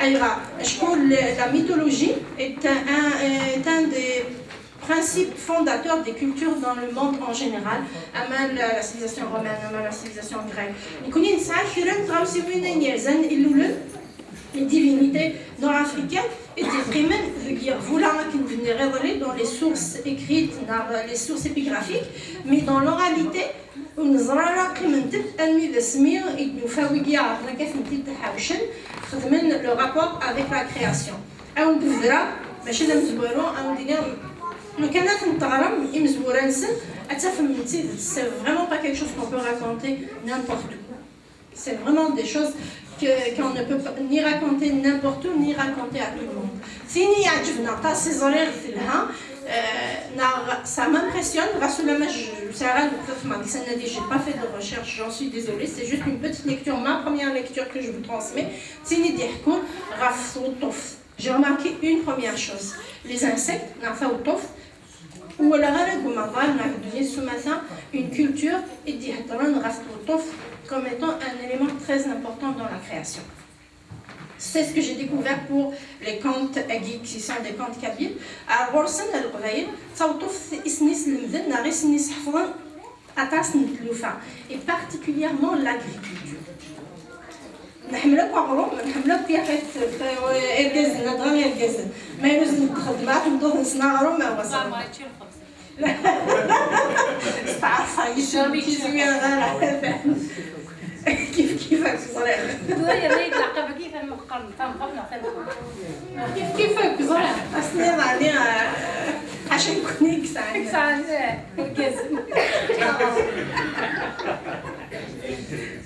Ayɣer? Acku la, la mythologie est un, un, est un des principe fondateur des cultures dans le monde en général, ama la, la civilisation romaine, ama la civilisation grecque. Nekni nesɛa kra n tɣawsiwin ayen yerzan illulen, les divinités nord-africaines, i d-yeqqimen deg yiɣbula akken d-nniɣ iḍelli, dans les sources écrites, neɣ les sources épigraphiques, mais dans l'oralité, ur neẓri ara, qqiment-d armi d asmi i d-nufa wigi iɛerḍen akka ad tent-id-ḥawcen, xedmen le rapport avec la création. Ad wen-d-bedreɣ, mačči d amezwaru, ad wen-d-iniɣ, lukan ad tent-teɣrem, imezwura-nsen, ad tafem d tidet, c'est vraiment pas quelque chose qu'on peut raconter n'importe où. C'est vraiment des choses que qu'on ne peut pas ni raconter n'importe où ni raconter à tout le monde. Tini yeɛǧeb-aɣ aṭas, i ẓriɣ telha, euh, neɣ ça m'impressionne, ɣas ulamma ur sɛiɣ ara lweqt ad xedmeɣ deg-s anadi, j'ai pas fait de recherche, j'en suis désolée, c'est juste une petite lecture, ma première lecture que je vous transmets. Tini d-iḥekkun ɣef tweṭṭuft. J'ai remarqué une première chose, les insectes, neɣ taweṭṭuft, ur walaɣ ara deg umaḍal neɣ deg ddunit s umata une culture i d-iheddren ɣef tweṭṭuft comme étant un élément très important dans la création. C'est ce que j'ai découvert pour les contes, euh, qui sont des contes kabyles. Ar ɣur-sen, a Leqbayel, taweṭṭuft i sen-islemden neɣ i sen-isḥefḍen aṭas n tlufa, et particulièrement l'agriculture. Nḥemmel akk aɣrum, nḥemmel akk yaxat, irgazen, adɣa irgazen. Ma yella ur txeddem ara tmeṭṭut-nsen aɣrum, a wasaḍ. Steɛṛfeɣ, yesɛa kif kif ara. Kif kif, ak ẓriɣ. Tura yerna-yi-d leɛqaba kif armi qqaren tameɣṛt neɣ tameɣṛt. Kif kif, ak ẓriɣ. Ass-nni yeɛni, eh, ḥaca nekkni i yesɛan. I yesɛan, eh, irgazen.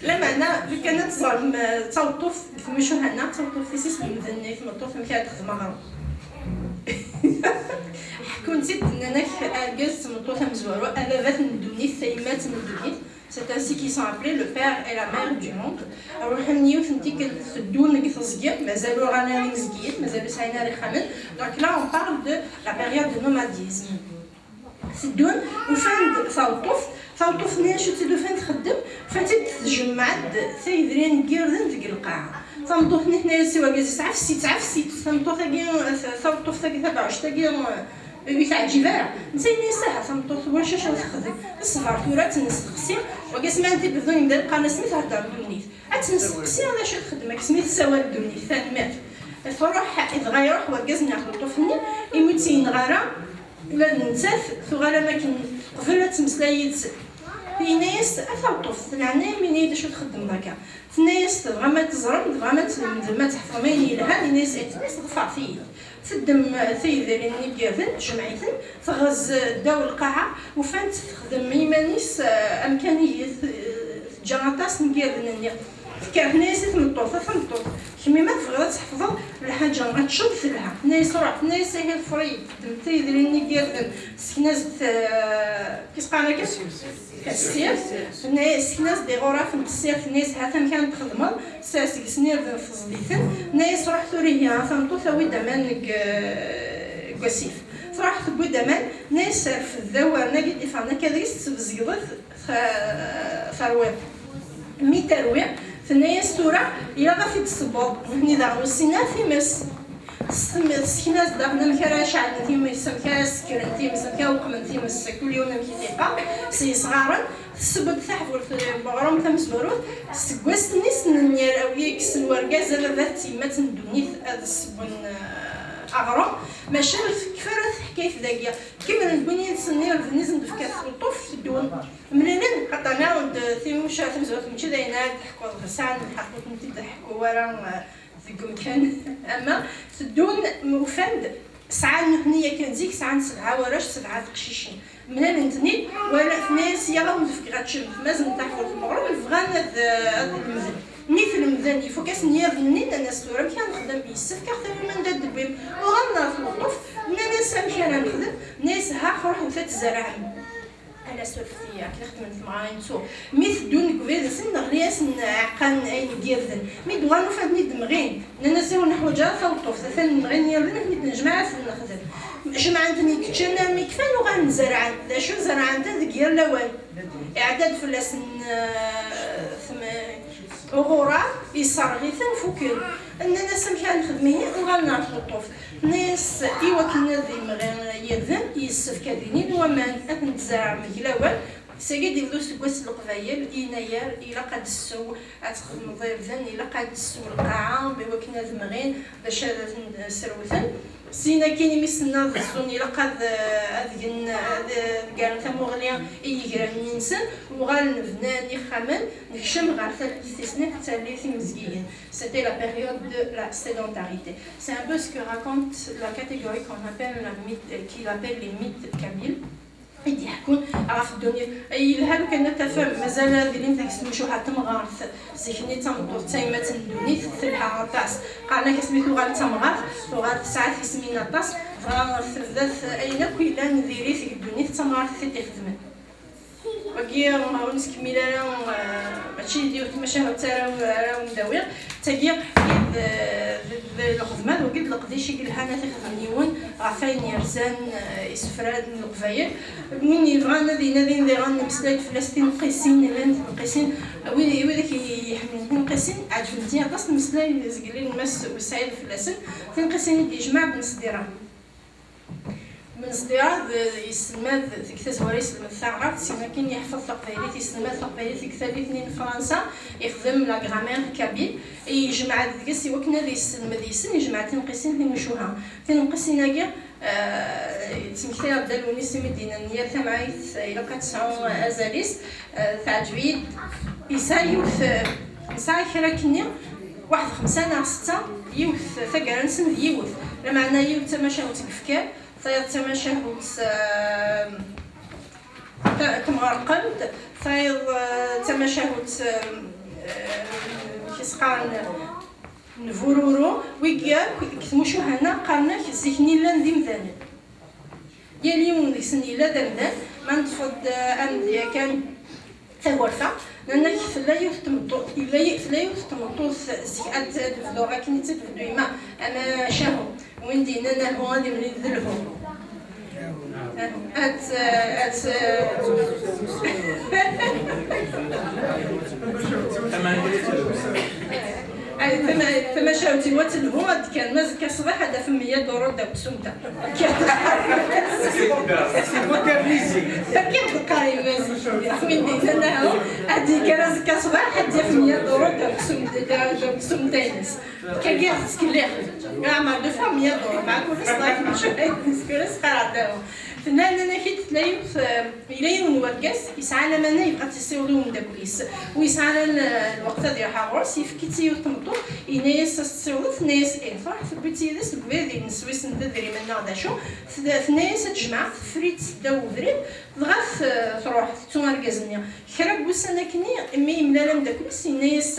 Lameɛna, lukan ad teẓrem, eh, d taweṭṭuft deg tmucuha-nneɣ, d taweṭṭuft i s-islemden i tmeṭṭut amek ara texdem aɣrum. Ḥekkun-tt-id, nnan-ak argaz d tmeṭṭut amezwaru, ababat n ddunit, tayemmat n ddunit. C'est ainsi qu'ils sont appelés, le père et la mère du monde. Ruḥen yiwet n tikkelt, teddun deg teẓgi, mazal ur ɣran ara imezgiyen, mazal ur sɛin ara ixxamen. Donc là, on parle de la période de nomadisme. Teddun, ufan-d taweṭṭuft, taweṭṭuft-nni acu tt-id-ufan txeddem, ufan-tt-id tjemmeɛ-d tayedrin n yirden deg lqaɛa. Tameṭṭut-nni tenna-yas i urgaz-is: "Ɛefs-itt, ɛefs-itt, tameṭṭut-agi, taweṭṭuft-agi, tabeɛɛuct-agi, ur teɛǧib ara." Netta yenna-yas: "Aha, tameṭṭut, wacu acu texdem? Ṣber tura, ad tt-nesteqsi." Urgaz, ma n tibeddunin d lqaɛa-s mi thedder ddunit, ad tt-nesteqsi d acu i txeddem, akken mi tessawal ddunit, tanemmirt. Truḥ, dɣa iruḥ urgaz-nni ɣer tmeṭṭut-nni, imi ur tt-yenɣi ara, ula d nettat tuɣal am akken teqbel ad temmeslay yid-s. Yenna-yas: "A taweṭṭuft, leɛnaya-m, ini-yi-d acu txeddmeḍ akka." Tenna-yas: "Tebɣam ad teẓrem, tebɣam ad tlemdem, ad tḥefḍem ayen yelhan?" Yenna-yas: "Eh." Tenna-yas: "Ḍefret-iyi." Teddem tayedrin-nni n yirden, tejmeɛ-iten, teɣez ddaw lqaɛa, ufan-tt texdem i yiman-is, eh, amkan ihi t-, teǧǧa aṭas n yirden-nni. Tekker tenna-yas i tmeṭṭut: "A tameṭṭut, kemmi ma tebɣiḍ ad tḥefḍeḍ lḥaǧa, ad teččeḍ, telha." Tenna-yas: "Ruḥ." Tenna-yas: "Ihi ḍfer-iyi-d." Teddem tayedrin-nni n yirden, tesken-as-d, eh, kis qqaren akka? Tessirt. Tenna-yas, tesken-as-d iɣuraf n tessirt, tenna-yas: "Hata amek ara txedmeḍ." Tessers deg-sen irden, teẓd-iten. Tenna-yas: "Ruḥ tura ihi, a tameṭṭut, awi-d aman deg, eh, deg wasif." Truḥ tewwi-d aman, tenna-yas: "Rfed awren-agi d-iffɣen akka deg-s, tesbezgeḍ-it, t-, terwiḍ." Mi terwi, tenna-yas: "Tura ilaq ad t-id-tessewweḍ." Nutni daɣen ur ssinen ara times. Teskem-, tesken-as-d daɣen amek ara ceɛlen times, amek ara sekkren times, amek ara weqmen times, kul yiwen amek i t-iqqar, s yesɣaren. Tesseww-d taḥbult n weɣrum tamezwarut. Seg wass-nni ssnen yal awi kksen wergaz, ababat d tyemmat n ddunit ad ssewwen, eh, aɣrum, maca ur tekfi ara teḥkayt dagi. Kemmlen deg win yid-sen irden i sen-d-tefka tmeṭṭut, teddun. Mlalen, xaṭer nniɣ-d timucuha tamezwarut mačči d ayen ara d-teḥkuḍ, sɛan lḥeqq ur tent-id-ḥekku ara, eh, deg umkan, ama teddun, ufan-d, sɛan nutni yakan zik, sɛan sebɛa warrac, sebɛa teqcicin. Mlalen-ten-id, wala tenna-yas: "Yaɣ, ad wen-d-fkeɣ ad teččem." Mazal taḥbult n weɣrum, bɣan ad, ad lemden. Mi t-lemden, ifuk-asen yirden-nni, nnan-as: "Tura amek ara nexdem? Yessefk ad ɣ-tawim anda d-tewwim." Uɣalen ɣer tmeṭṭut, nnan-as: "Amek ara nexdem?" Nnan-as: "Ha, ruḥet ad tzerɛem." Ala surfti, akken i xedmen temɣarin ttuɣ. Mi teddun deg ubrid-nsen, neɣli-asen aɛeqqa n ayen n yirden. Mi d-uɣalen ufan-ten-id mɣin. Nnan-as: "Ur neḥwaǧ ara taweṭṭuft, atan mɣin yirden, ad ten-id-nejmeɛ, ad ten-nexdem." Jemɛen-ten-id, ččan armi kfan, uɣalen zerɛen. D acu zerɛen-ten deg yir lawan? Iɛedda-d fell-asen, eh, tm-, uɣurar, yesserɣ-iten, fuken. Nnan-as: "Amek ara nexdem ihi?" Uɣalen ɣer tmeṭṭut. Tenna-yas: "I wakken ad imɣi yirden, yessefk ad inin waman, ad ten-tzerɛem deg lawan." Sagi d-yebda useggas n Leqbayel, yennayer, ilaq ad d-tessew, ad txedmeḍ irden, ilaq ad d-tessew lqaɛa, i wakken ad mɣin, bac ad ten-srewten. Syin akkin, imi ssnen ad ẓẓun, ilaq ad, ad gen, ad, ad garen tamuɣli i yigran-nni-nsen, uɣalen bnan ixxamen, nekcem ɣer tallit tis snat, d tallit imezgiyen. C'était la période de la sédentarité. C'est un peu ce que raconte la catégorie qu'on appelle la mythe, euh, qu'il appelle les mythes kabyles. i d-yeḥkun ɣef ddunit. Yelha lukan ad tafem mazal ad ilint deg-s tmucuha n temɣart. Zik-nni d tameṭṭut d tayemmat n ddunit, telha aṭas. Qqaren-ak asmi tuɣal d tamɣart, tuɣal tesɛa tismin aṭas, dɣa tebda ayen akk yellan diri-t deg ddunit d tamɣart i t-id-ixedmen. Wagi ur nettkemmil ara, eh, mačči d yiwet tmacahut ara, ara wen-d-awiɣ. Tagi d, d, d lxedma d wagi d leqdic i yelhan ad t-ixdem yiwen ɣef ayen yerzan, eh, isefra n Leqbayel. Win yebɣan ad inadin diɣen, nemmeslay-d fell-as tinqisin, llant tneqqisin. Wid, widak i iḥemmlen tinqisin, ɛeǧbent-iyi aṭas tmeslay zgelli n Mass Usaɛid fell-asen. Tinqisin i d-yejmeɛ Ben Sdira. Ben Sdira d, yesselmad deg tazwara, yesselmad taɛrabt, sima kan yeḥfeḍ taqbaylit, yesselmad taqbaylit deg tallit-nni n Fransa, ixdem la grammaire kabyle, yejmeɛ-d deg-s i wakken ad yesselmed yes-sen, yejmeɛ tinqisin timucuha. Tinqisin-agi, eh, ttmektayeɣ-d Dda Lewnis imi d-yenna-n yal tamɛayt ilaq ad tesɛu azal-is, eh, teɛǧeb-iyi-d. Yesɛa yiwet, eh, nesɛa kra akkenni, waḥed xemsa neɣ setta, yiwet taggara-nsen d yiwet. Lameɛna yiwet d tamacahut n Yifker, tayeḍ d tamacahut, eh, ta-, temɣerqemt, tayeḍ, eh, d tamacahut, eh, eh, amek i s-qqaren, n Bururu, wigi akk deg tmucuha-nneɣ qqaren-ak zik-nni llan d imdanen. Yal yiwen deg-sen yella d amdan, ma neṭṭfeḍ-d, eh, amedya kan Tagurfa, nnan-ak tella yiwet n tmeṭṭut, yella yi-, tella yiwet n tmeṭṭut zik ad, ad d-bduɣ akken i tt-id-tebdu yemma, amacahu, win d-yennan ahu ad imlil d lhu. At, at, ay, tama-, tamacahut-iw ad telhu, ad d-kkren azekka ṣṣbeḥ ad d-afen meyya duru ddaw tsumta. C'est modernisé. Akka d-teqqar yemma-s. Win d-yennan ahu, ad d-yekker azekka ṣṣbeḥ ad d-yaf meyya duru ddaw tsumta, ddaw tsumta-ines. Kagi ɣ-tettkellix. Leɛmer d ufham yaḍur, mɛa kul aṣlaḥ, kul asqaraɛ dahu. Tenna, nnan-ak-id tella yiwet, eh, yella yiwen n wergaz, yesɛa lamana yebɣa ad tt-yessiweḍ i umeddakel-is. U yesɛa lan, eh, lweqt ad iruḥ ar ɣur-s, yefk-itt i yiwet n tmeṭṭut, yenna-yas ad s-tt-ssiwḍet, tenna-yas ih, truḥ tewwi-tt yid-s deg ubrid, yines wissen d adrimen neɣ d acu, t-, tenna-yas ad tejmeɛ, teffer-itt ddaw ubrid, dɣa t-, truḥ, tettu argaz-nni. Kra n wussan akkenni, mi yemlal ameddakel-is, yenna-yas,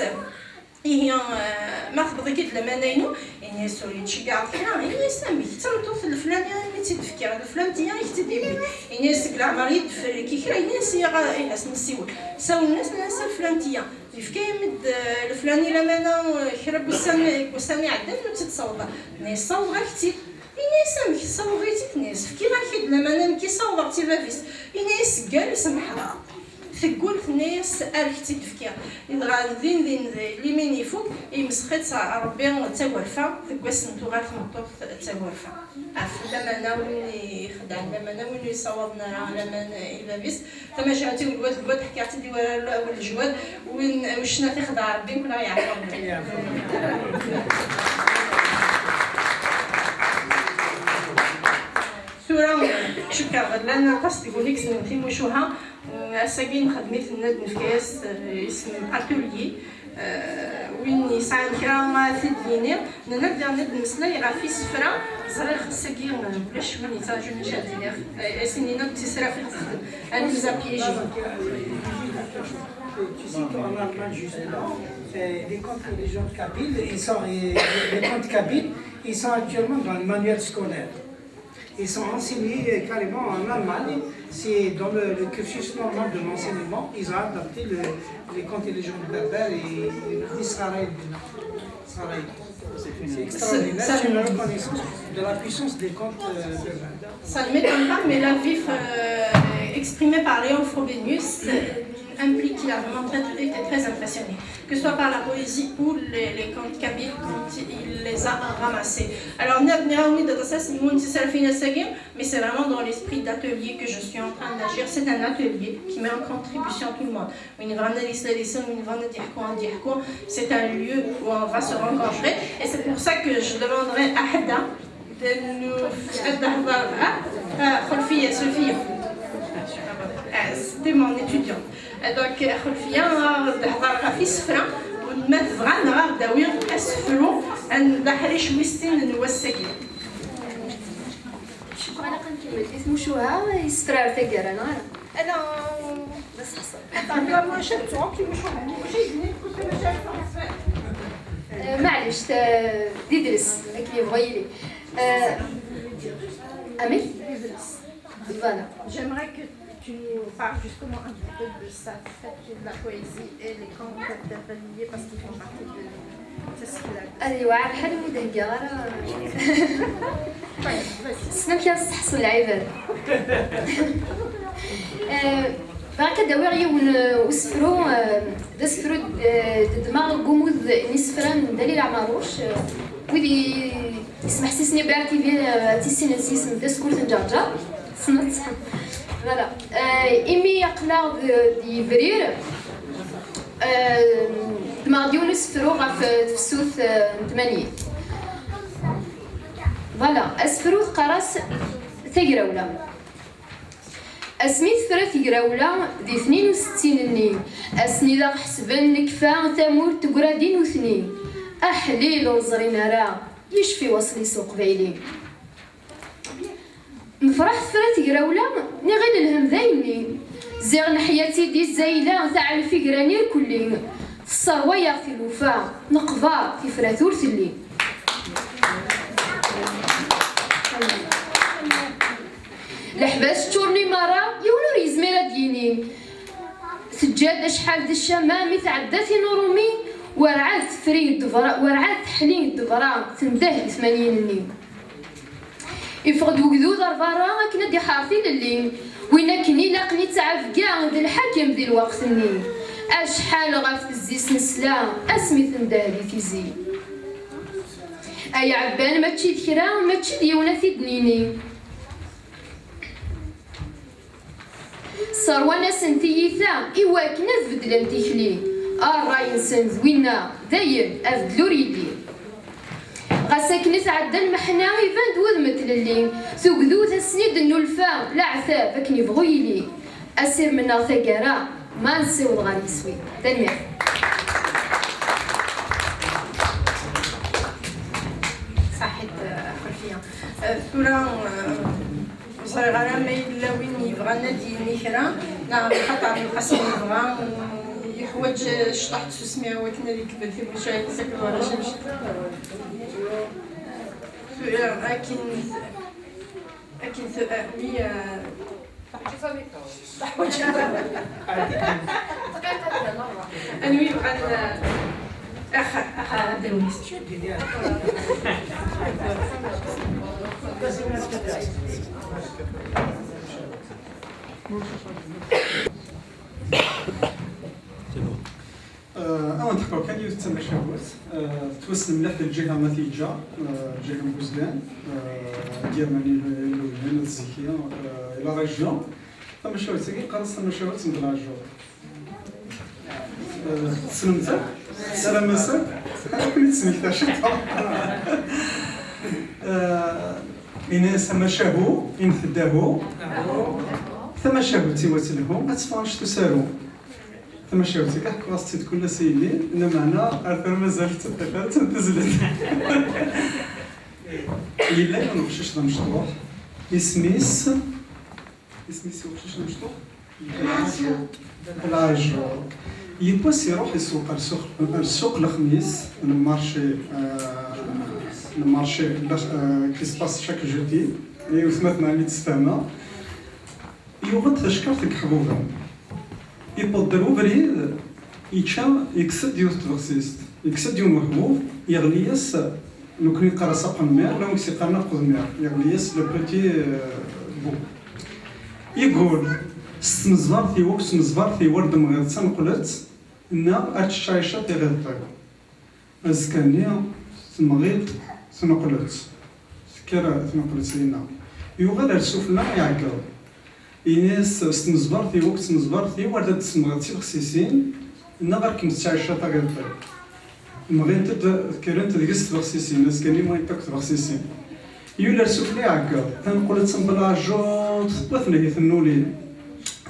Ihi, eh, ma tewweḍ-ik-id lamana-inu, ini-as ur yi-d-tceggɛeḍ kra, ini-as amek, d tameṭṭut n leflani i tt-id-fkiɣ, leflantiya i k-tt-id-yewwi, ini-as deg leɛmer i d-teffer-ik i kra, ini-as ihi ɣa-, ihi ad as-nessiwel. Sawlen-as, nnan-as a leflantiya, yefka-yam-d, eh, leflani lamana, eh, kra n wussan, deg wussan iɛeddan ur tt-id-sawḍeɣ, ini-as sawḍeɣ-ak-tt-id. Ini-as amek tessawḍeḍ-itt-id? Ini-as fkiɣ-ak-id lamana nekki sawḍeɣ-tt i bab-is. Ini-as seggal isemḥeɣ. Teggul tenna-yas ar k-tt-id-fkiɣ. Dɣa din din d limin ifuk, imsex-itt Rebbi d tagurfa, deg wass n tuɣal tmeṭṭut d tagurfa. Ɣef lamana win ixedɛen lamana, win ur yessawaḍen ara laman i bab-is. Tamacahut-iw lwad lwad ḥkiɣ-tt-id i wara awal lejwad, win uccen ad t-ixdeɛ Rebbi mkul aɣ-yeɛfu Rebbi. Tura cukkeɣ llan aṭas deg-wen i yessnen timucuha. Ass-agi nxeddem-iten ad nefk-as, eh, isem atelier. Eh, win yesɛan kra ad t-id-yini. Nenna-d daɣen ad nmeslay ɣef isefra. Ẓriɣ ass-agi, eh, ulac win yettraǧun acu ad d-iniɣ. Eh, ad s-inin akk d tisrafin, ad nous appuyer. Tu sais qu'en Allemagne, justement, euh, les contes et légendes kabyles, ils sont, euh, les contes kabyles, ils sont actuellement dans le manuel scolaire. Ils sont enseignés, euh, carrément en Allemagne. C'est dans le, le cursus normal de l'enseignement. Ils ont adapté le, les contes et légendes berbères et, et le Israël maintenant. Israël. C'est extraordinaire. Ça, ça, c'est une reconnaissance de la puissance des contes, euh, berbères. Ça ne m'étonne pas, mais la vif, euh, exprimée par Léon Frobenius, euh, implique qu'il a vraiment très, été très impressionné, que ce soit par la poésie ou les, les contes kabyles quand il les a ramassés. Alors, nniɣ-awen-id aṭas n tisrafin ass-agi, mais c'est vraiment dans l'esprit d'atelier que je suis en train d'agir. C'est un atelier qui met en contribution tout le monde. Win yebɣan ad yesla deg-sen, win yebɣan ad d-yeḥku, ad d-yeḥku. C'est un lieu où on va se rencontrer. Et c'est pour ça que je demanderai à Hedda de nous, ad d-tehder, ah, ah, Xulfiya, Sophia. Ah, c'était mon étudiante. Ah, donc, Xulfiya, ad d-tehder ɣef isefra, ma tebɣa, neɣ ad d-tawi asefru n Leḥric wis sin n wass-agi. شكرا. Di tmucuha yessefra ar taggara, neɣ ala? Ala, d aseḥṣel. Attends, la manchette, tu vois, qui me change. Maɛlic, d idles, akken yebɣu yili. Amek? Voilà. J'aimerais que tu nous parles justement un petit peu de ça, de la poésie et les camps peuvent être liés parce qu'ils font partie de, de ce qu'il a. Ad yewɛer lḥal ur d-heggaɣ ara. Ssnem kra testeḥṣel lɛibad. Eh, bɣiɣ ad d-awiɣ yiwen, eh, usefru, eh, d asefru, eh, d ddmeɣ deg umud n isefra n Dalil Ɛmaruc, eh, wid i-, yesmeḥsisen i B R T V, eh, ad tissinen s yisem d Tasekkurt n Ǧerǧer. Tessneḍ-tt? Voilà. Eh, imi aql-aɣ d, d yebrir, eh, ddmeɣ-d yiwen usefru ɣef, eh, tefsut, eh, n tmanyin. Voilà, asefru teqqar-as Tagrawla. Asmi tefra tegrawla di tnin u settin-nni, ass-nni d aɣ-ḥesben nekfa tamurt tegra di nutni. Aḥlil ur ẓrin ara, yecfi waṣli s uqbayli. Nefraḥ tefra tegrawla, niɣil lhem d ayenni. Ziɣ neḥya-tt-id izzayla, taɛelf igran irkelli. Tesserwa-yaɣ tilufa, neqber tifrat ur telli. Leḥbas ččuren i merra, yiwen ur yezmir ad d-yini. Teǧǧa-d acḥal d ccama mi tɛedda tin urumi, werɛad tefri ddebra, werɛad teḥli ddebra, tendeh di tmanyin-nni. Iffeɣ-d wegdud ar berra akken ad d-iḥer tilelli, win akken ilaqen ittɛebga d lḥakem di lweqt-nni. Acḥal ɣef tezzi-s nesla asmi tendeh di tizi. Ay ɛebban mačči d kra, mačči d yiwen ad t-id-nini. Sserwan-asen tiyita i wakken ad beddlen tikli. Ṛṛay-nsen d winna, dayen abeddel ur yelli. Ɣas akken i tɛedda lmeḥna, iban-d wudem n tlelli. Tugdut ass-nni d-nnulfa, leɛtab akken yebɣu yili. Asirem-nneɣ taggara, ma nessiweḍ ɣer yiswi. Tanemmirt. Saḥit, eh, Xulfiya. Eh, tura, eh, ur ẓriɣ ara ma yella win yebɣan ad d-yini kra, neɣ axaṭer Lqasim yebɣa, eh, yeḥwaǧ, eh, cṭuḥ n tsusmi i wakken ad ikemmel timucuha-ines akked warrac-ines. Tura akken, akken tura, mi, eh, Anwi yebɣan, ax, ax, ad d-awi. C'est bon. Euh, ad wen-d-ḥkuɣ kan yiwet n tamacahut. Euh, tettwassen mliḥ di lǧiha ma teǧǧa, euh, lǧiha n Buzgan, euh, Germany, London, Ziki, euh, et la région. Tamacahut-agi qqaren-as tamacahut n Belɛejjuḍ. Euh, tessnem-tt? Salam-asen. Ad ken-id-smektaɣ ciṭuḥ. Euh, ini-as amacahu, ini-t-dahu. Tamacahut-iw ad telhu, ad teffeɣ anect usaru. Tamacahut-agi ḥkuɣ-as-tt-id kul ass i yelli, lameɛna ar tura mazal tettafat n tezlet. Yella yiwen uqcic d amecṭuḥ, isem-is, isem-is i uqcic d amecṭuḥ? Belɛejjuḍ. Yiwwas iruḥ isuq ar ssuq, ar ssuq Lexmis, le marché, euh, le marché, euh, qui se passe chaque jeudi, i utmaten ɛni testama. Yuɣ-d tacekkart n yeḥbuben. Yewweḍ-d ɣer ubrid, yečča, yekkes-d yiwet n tbexsist. Yekkes-d yiwen weḥbub, yeɣli-yas, nekkni neqqar-as aqenmir, la wen-s-yeqqaren aqedmir. Yeɣli-yas le petit, euh, bout. Yeggul, s tmezbart-iw akk s tmezbart-iw ar d-temɣiḍ d taneqlet, neɣ ar teččaɛiceḍ tiɣilt-iw. Azekka-nni, temɣilt tneqlet. Tekker tneqlet dinna. Yuɣal ar sufella iɛeggeḍ. Ini-as s tmezbart-iw akk s tmezbart-iw ar d ad d-tessemɣeḍ tibexsisin, neɣ ar kem-tettɛica taɣilt-iw. Mɣint-d, kkrent deg-s tbexsisin, azekka-nni mɣint akk tbexsisin. Yuli ar sufella iɛeggeḍ, taneqlet n Belɛejjuḍ tewwa-ten-id tennuli.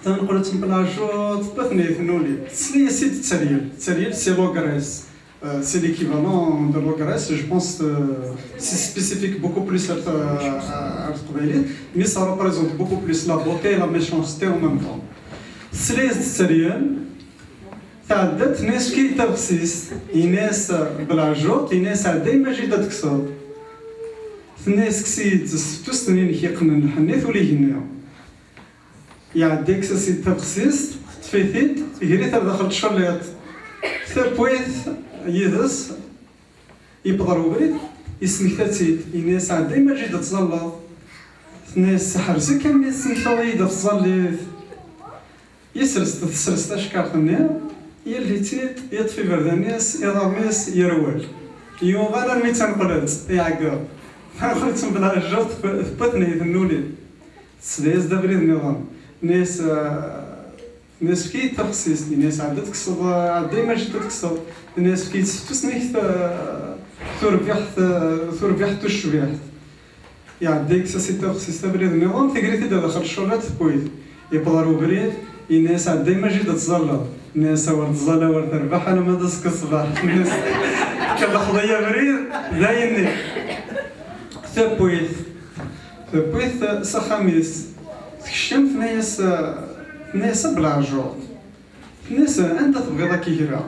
Taneqlet n Belɛejjuḍ tewwa-ten-id tennuli. Tesla-yas-id tteryel, tteryel si Logres. Euh, c'est l'équivalent de l'ogresse, je pense, euh, c'est spécifique beaucoup plus à, à, à la Teqbaylit, mais ça représente beaucoup plus la beauté et la méchanceté en même temps. Tesla-yas-d tteryel, tɛedda-d, tenna-yas: "Efk-iyi-d tabexsist." Yenna-yas, euh, belɛejjuṭ, yenna-yas: "Ɛedda, imagine ad tekkseḍ." Tenna-yas: "Kkes-iyi-d s tfettust-nni-inek yeqqnen lḥenni ula igenni." Iɛedda, yekkes-as-id tabexsist, teṭṭef-it-id, iger-it ar daxel tculliḍt. Tewwi-t yid-s, yewweḍ ɣer ubrid, yesmekta-tt-id, yenna-yas: "Ɛedda, imagine ad tẓalleḍ." Tenna-yas: "Seḥres-ik a mmi, tesmektaḍ-iyi-d ɣef tẓallit." Yesres, tesres tacekkart-nni, yelli-tt-id, yeṭṭef iberdan-is, iḍarren-is, yerwel. Yuɣal armi d taneqlebt, iɛeggeḍ. Taneqlebt n belɛejjuṭ tewwi-ten-id, tennuli. Tesla-yas-d abrid nniḍen. Tenna-yas, eh, tenna-yas: "Efk-iyi-d tabexsist." Yenna-yas: "Ɛedda ad tekkseḍ, ɛedda imagine ad tekkseḍ." Tenna-yas: "Efk-iyi-d s tfettust-nnek ta-, turbiḥt, eh, turbiḥt tucbiḥt." Iɛedda, yekkes-as-id tabexsist abrid nniḍen, teger-it-id ar daxel tculliḍt, tewwi-t. Yewweḍ ɣer ubrid, yenna-yas: "Ɛedda, imagine ad tẓalleḍ." Yenna-yas: "Awer tẓalla, awer terbeḥ, alamma d azekka ṣṣbeḥ." Yenna-yas: "Tkelxeḍ-iyi abrid, d ayenni." Tewwi-t. Tewwi-t s axxam-is. Tekcem, tenna-yas, tenna-yas: "A belɛejjuṭ." Tenna-yas: "Anda tebɣiḍ ad k-greɣ?"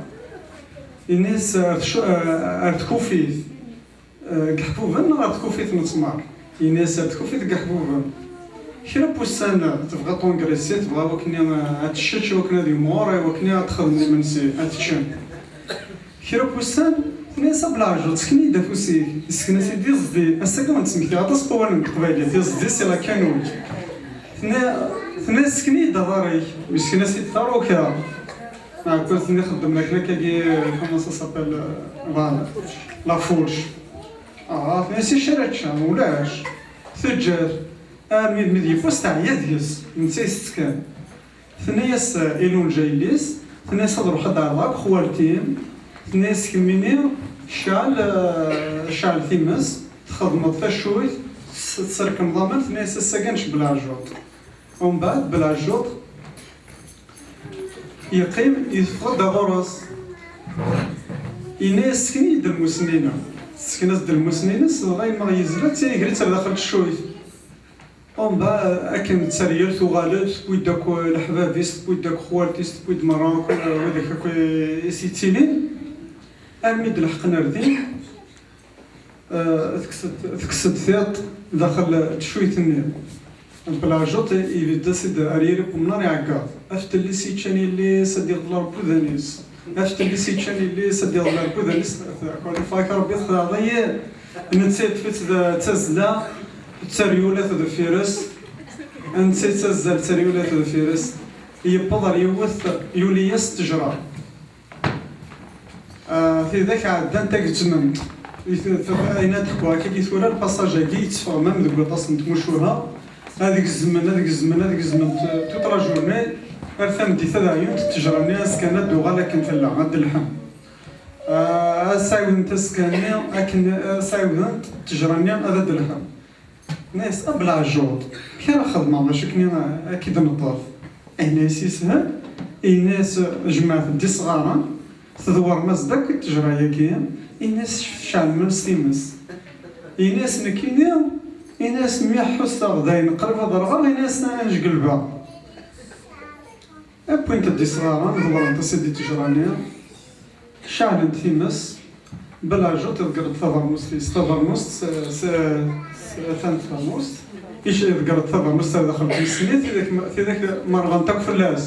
Yenna-yas: "Ar tcu-, ar tkufit." Eh, deg iḥbuben neɣ ar tkufit n ttmer? Yenna-yas: "Ar tkufit deg iḥbuben." Kra n wussan, eh, tebɣa tongressi, tebɣa wakken, eh, ad teččeč, wakken ad yemɣur, eh, wakken ad texdem imensi, ad teččem. Kra n wussan, tenna-yas: "A belɛejjuṭ, sken-iyi-d afus-ik." Yessken-as-id iẓdi. Ass-agi ur nettmekti aṭas n wawalen n teqbaylit, iẓdi c'est la cannelle. Tenna, tenna-yas: "Sken-iyi-d aḍar-ik." Yessken-as-id taruka. Ɛekkaz-nni xeddmen akken akkagi, comment ça s'appelle, euh, voilà, la fourche. Ah, tenna-yas: "Acu ara ččeɣ? Ulac." Teǧǧa-t. Armi d mi d-yewwas teɛya deg-s, netta itett kan. Tenna-yas, eh, ilunǧa yelli-s, tenna-yas: "Ad ruḥ ad d-ɛerḍeɣ akk xwalti-m." Tenna-yas: "Kemmini, cɛel, eh, cɛel times, txedmeḍ tacuyt, ts-, tesrekmeḍ aman." Tenna-yas: "Ass-agi ad nečč belɛejjuṭ." Umbeɛd belɛejjuṭ yeqqim, yeffeɣ-d ɣur-s. Yenna-yas: "Sken-iyi-d lmus-nni-inem." Tesken-as-d lmus-nni-ines, dɣa yemmeɣ yezla-tt, iger-itt ar daxel teccuyt. Umbeɛd akken tteryel tuɣal-d, tewwi-d akk leḥbab-is, tewwi-d akk xwalt-is, tewwi-d merra akk widak akk i s-yettilin, armi d-leḥqen ar din. Eh, tekkes-d, tekkes-d tiṭ daxel teccuyt-nni. Belɛejjuṭ ibedd-as-id ar yiri n wemnar, iɛeggeḍ. Aftellis yeččan yelli-s ad d-iɣḍel Rebbi udan-is. Aftellis yeččan yelli-s ad d-iɣḍel Rebbi udan-is. Iffeɣ-ak Rebbi, txedɛeḍ-iyi. Netta yeṭṭef-itt d, d tazzla, d taryulat deffir-s. Netta yettazzal d taryulat deffir-s. Yewweḍ ar yiwet, yuli-yas ttejra. Ah, tidak ɛeddant ad gezment. Ayen ad ḥkuɣ akka i tura, lpasaj-agi yetteffeɣ même deg waṭas n tmucuha. Ad gezmen, ad gezmen, ad gezmen t-, toute la journée. Ar tameddit ad ɛyunt ttejra-nni, azekka ad d-tuɣal akken tella, ad d-telḥem. Ah, ad sɛiwdent azekka-nni, akken, ad sɛiwdent ttejra-nni ad d-telḥem. Nna-yas: "A belɛejjuṭ, amek ara xedmeɣ, maca akken ad k-id-neṭṭef?" Yenna-yas: "Yeshel." Yenna-yas: "Jemɛet-d isɣaren, tdewrem-as-d akk i ttejra-agi." Yenna-yas: "Ceɛlem-as times." Yenna-yas: "Nekkini," yenna-yas, "mi ḥusseɣ d ayen qrib ad rɣeɣ, yenna-yas, ad nejgelbeɣ." Wwint-d isɣaren, dewrent-as-id i ttejra-nni, ceɛlent times, belɛejjuṭ iḍegger-d tabernust-is. Tabernust, s, s, s, atan tbernust, ic-, iḍegger-d tabernust ar daxel tmes-nni, tidak ma, tidak ma rɣant akk fell-as.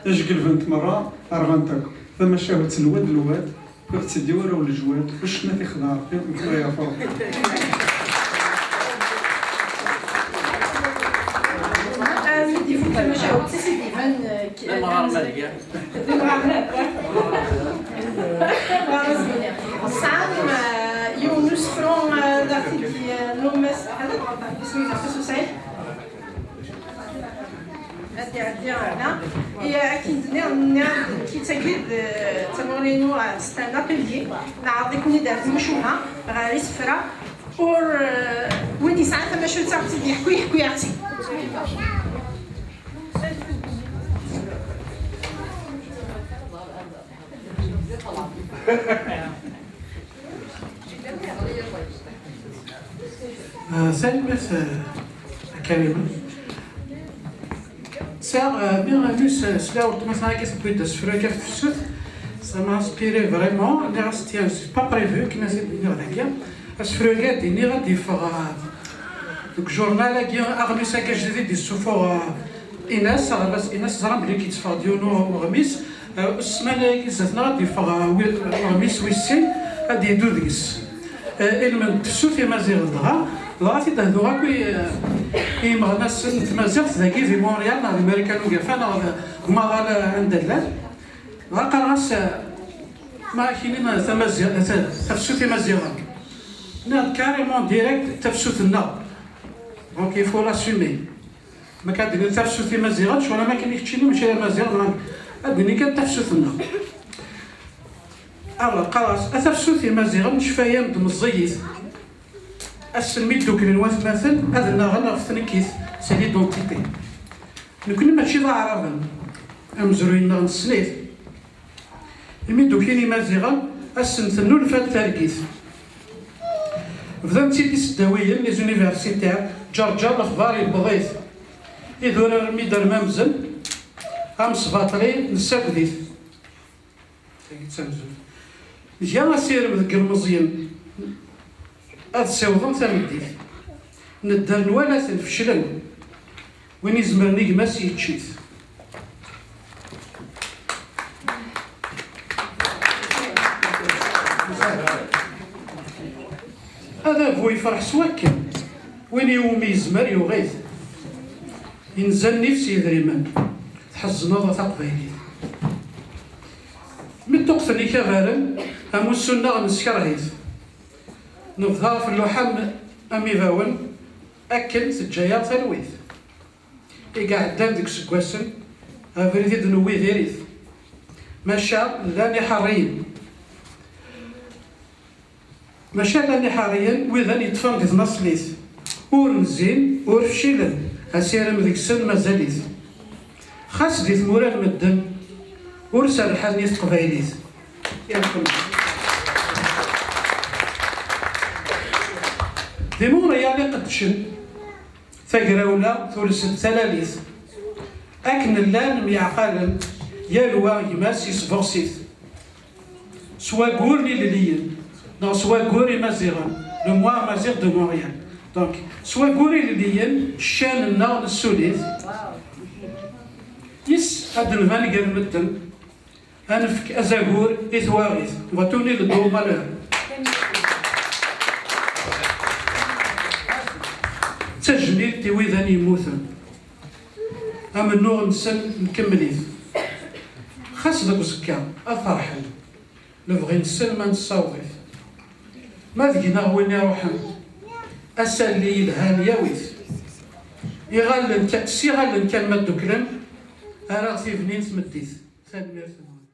Ijeglbent merra, rɣant akk. Tamacahut n lwad, lwad, ur tt-id-iwala ur lejwad, ur ccna tixdeɛ Rebbi, nekk ma yeɛfu Rebbi. Armi d-ifuk tamacahut-is i d-iban, eh, k-, d imɣaren akk. D imɣaren akk. Tesɛam, eh, yiwen n usefru, eh, d aɣ-t-id-, eh, n ummas, isem-is Ɛeṭṭas U Sɛid. Ad d-iɛeddi ɣer da. I, akken d-nniɣ, nniɣ-d, nekkini d tamuɣli-inu, eh, stand-up comedy. Neɛreḍ-iken-id ar tmucuha, ɣer isefra. Ur, eh, win yesɛan tamacahut ad ɣ-tt-id-yeḥku, yeḥku-yaɣ-tt-id. Ah, salut, ah, Karim. Sɛiɣ, ah, mi, mi s-, sliɣ weltma-s-nni akka tewwi-d asefru-agi ɣef tefsut, ça m'a inspiré vraiment. Nniɣ-as, tiens, c'est pas prévu, akken ad s-iniɣ dagi. Asefru-agi ad d-iniɣ ad d-yeffeɣ, ah, deg ujurnal-agi, aɣmis-agi ajdid i d-yessuffuɣ, ah, Inas, aɣerbaz Inas, ẓran belli yetteffeɣ-d yiwen uɣmis. Eh, ssmana-agi zdat-neɣ ad d-yeffeɣ, eh, wi-, uɣmis wis sin, ad d-yeddu deg-s, eh, ilmend n tefsut imaziɣen. Dɣa, dɣa ad t-id-hduɣ akk i, eh, i yimeɣnasen n tmaziɣt dagi di Montréal neɣ di Marikan Ugafa neɣ d-, deg umaḍal, eh, anda llan. Dɣa qqareɣ-as, eh, ma akini ma tamaziɣ-, ta-, tafsut imaziɣen. Nniɣ-d carrément direct tafsut-nneɣ. Donc il faut l'assumer. Ma kan d-nini tafsut imaziɣen, ccɣel am akken i keččini mačči d amaziɣ, neɣ ad d-nini kan tafsut-nneɣ. Alors, qqareɣ-as, a tafsut imaziɣen, ncfa-yam-d meẓẓiyit. Ass-n mi dduklen watmaten, ad nnaɣen ɣef tnekkit, c'est l'identité. Nekni mačči d aɛraben, amezruy-nneɣ nessen-it. Imi d-ukin Imaziɣen, ass-n tennulfa-d targit. Bdan-tt-id iseddawiyen, les universitaires, ǧerǧer lexbar yewweḍ-it. Idurar mi d-rmamzen, amesbaṭli nessaged-it. Tagi d tamezruy. Nga asirem deg ilmeẓyen ad ssiwḍen tameddit. Nedder nwala-ten feclen. Win izemren i gma-s yečč-it. Adabu yefreḥ s wakken, win iwumi yezmer yuɣ-it. Inza nnif s yedrimen, tḥezneḍ a taqbaylit. Mi ṭṭuqten ikabaren, amussu-nneɣ neskerh-it. Nebda ɣef lluḥa am, am ibawen, akken teǧǧa-yaɣ talwit. I iɛeddan deg iseggasen, abrid i d-newwi diri-t. Maca llan iḥerriyen. Maca llan iḥerriyen widen yeṭṭfen di tnaṣlit. Ur nzin, ur fcilen, asirem deg-sen mazal-it. Xas di tmura n medden, ur serrḥen i teqbaylit. Yarḥem. Di Montréal iqeddcen, tagrawla tules-d talalit. Akken llan myeɛqalen, yal wa gma-s yesbuɣes-it. S waggur n ilelliyen, neɣ s waggur imaziɣen, le mois amazigh de Montréal. Donc, s waggur ilelliyen, ccan-nneɣ nessuli-t. Yis ad d-nban gar medden, ad nefk azagur i twaɣit. On va tourner le dos au malheur. D tajmilt i widen yemmuten. Amennuɣ-nsen nkemmel-it. Xas deg uẓekka ad ferḥen, lebɣi-nsen ma nessaweḍ-it. Ma deg-neɣ win iruḥen, asalli yelhan yawi-t. Iɣallen ka-, s iɣallen kan ma dduklen, ara ɣ-t-ibnin tmeddit. Tanemmirt-nwen.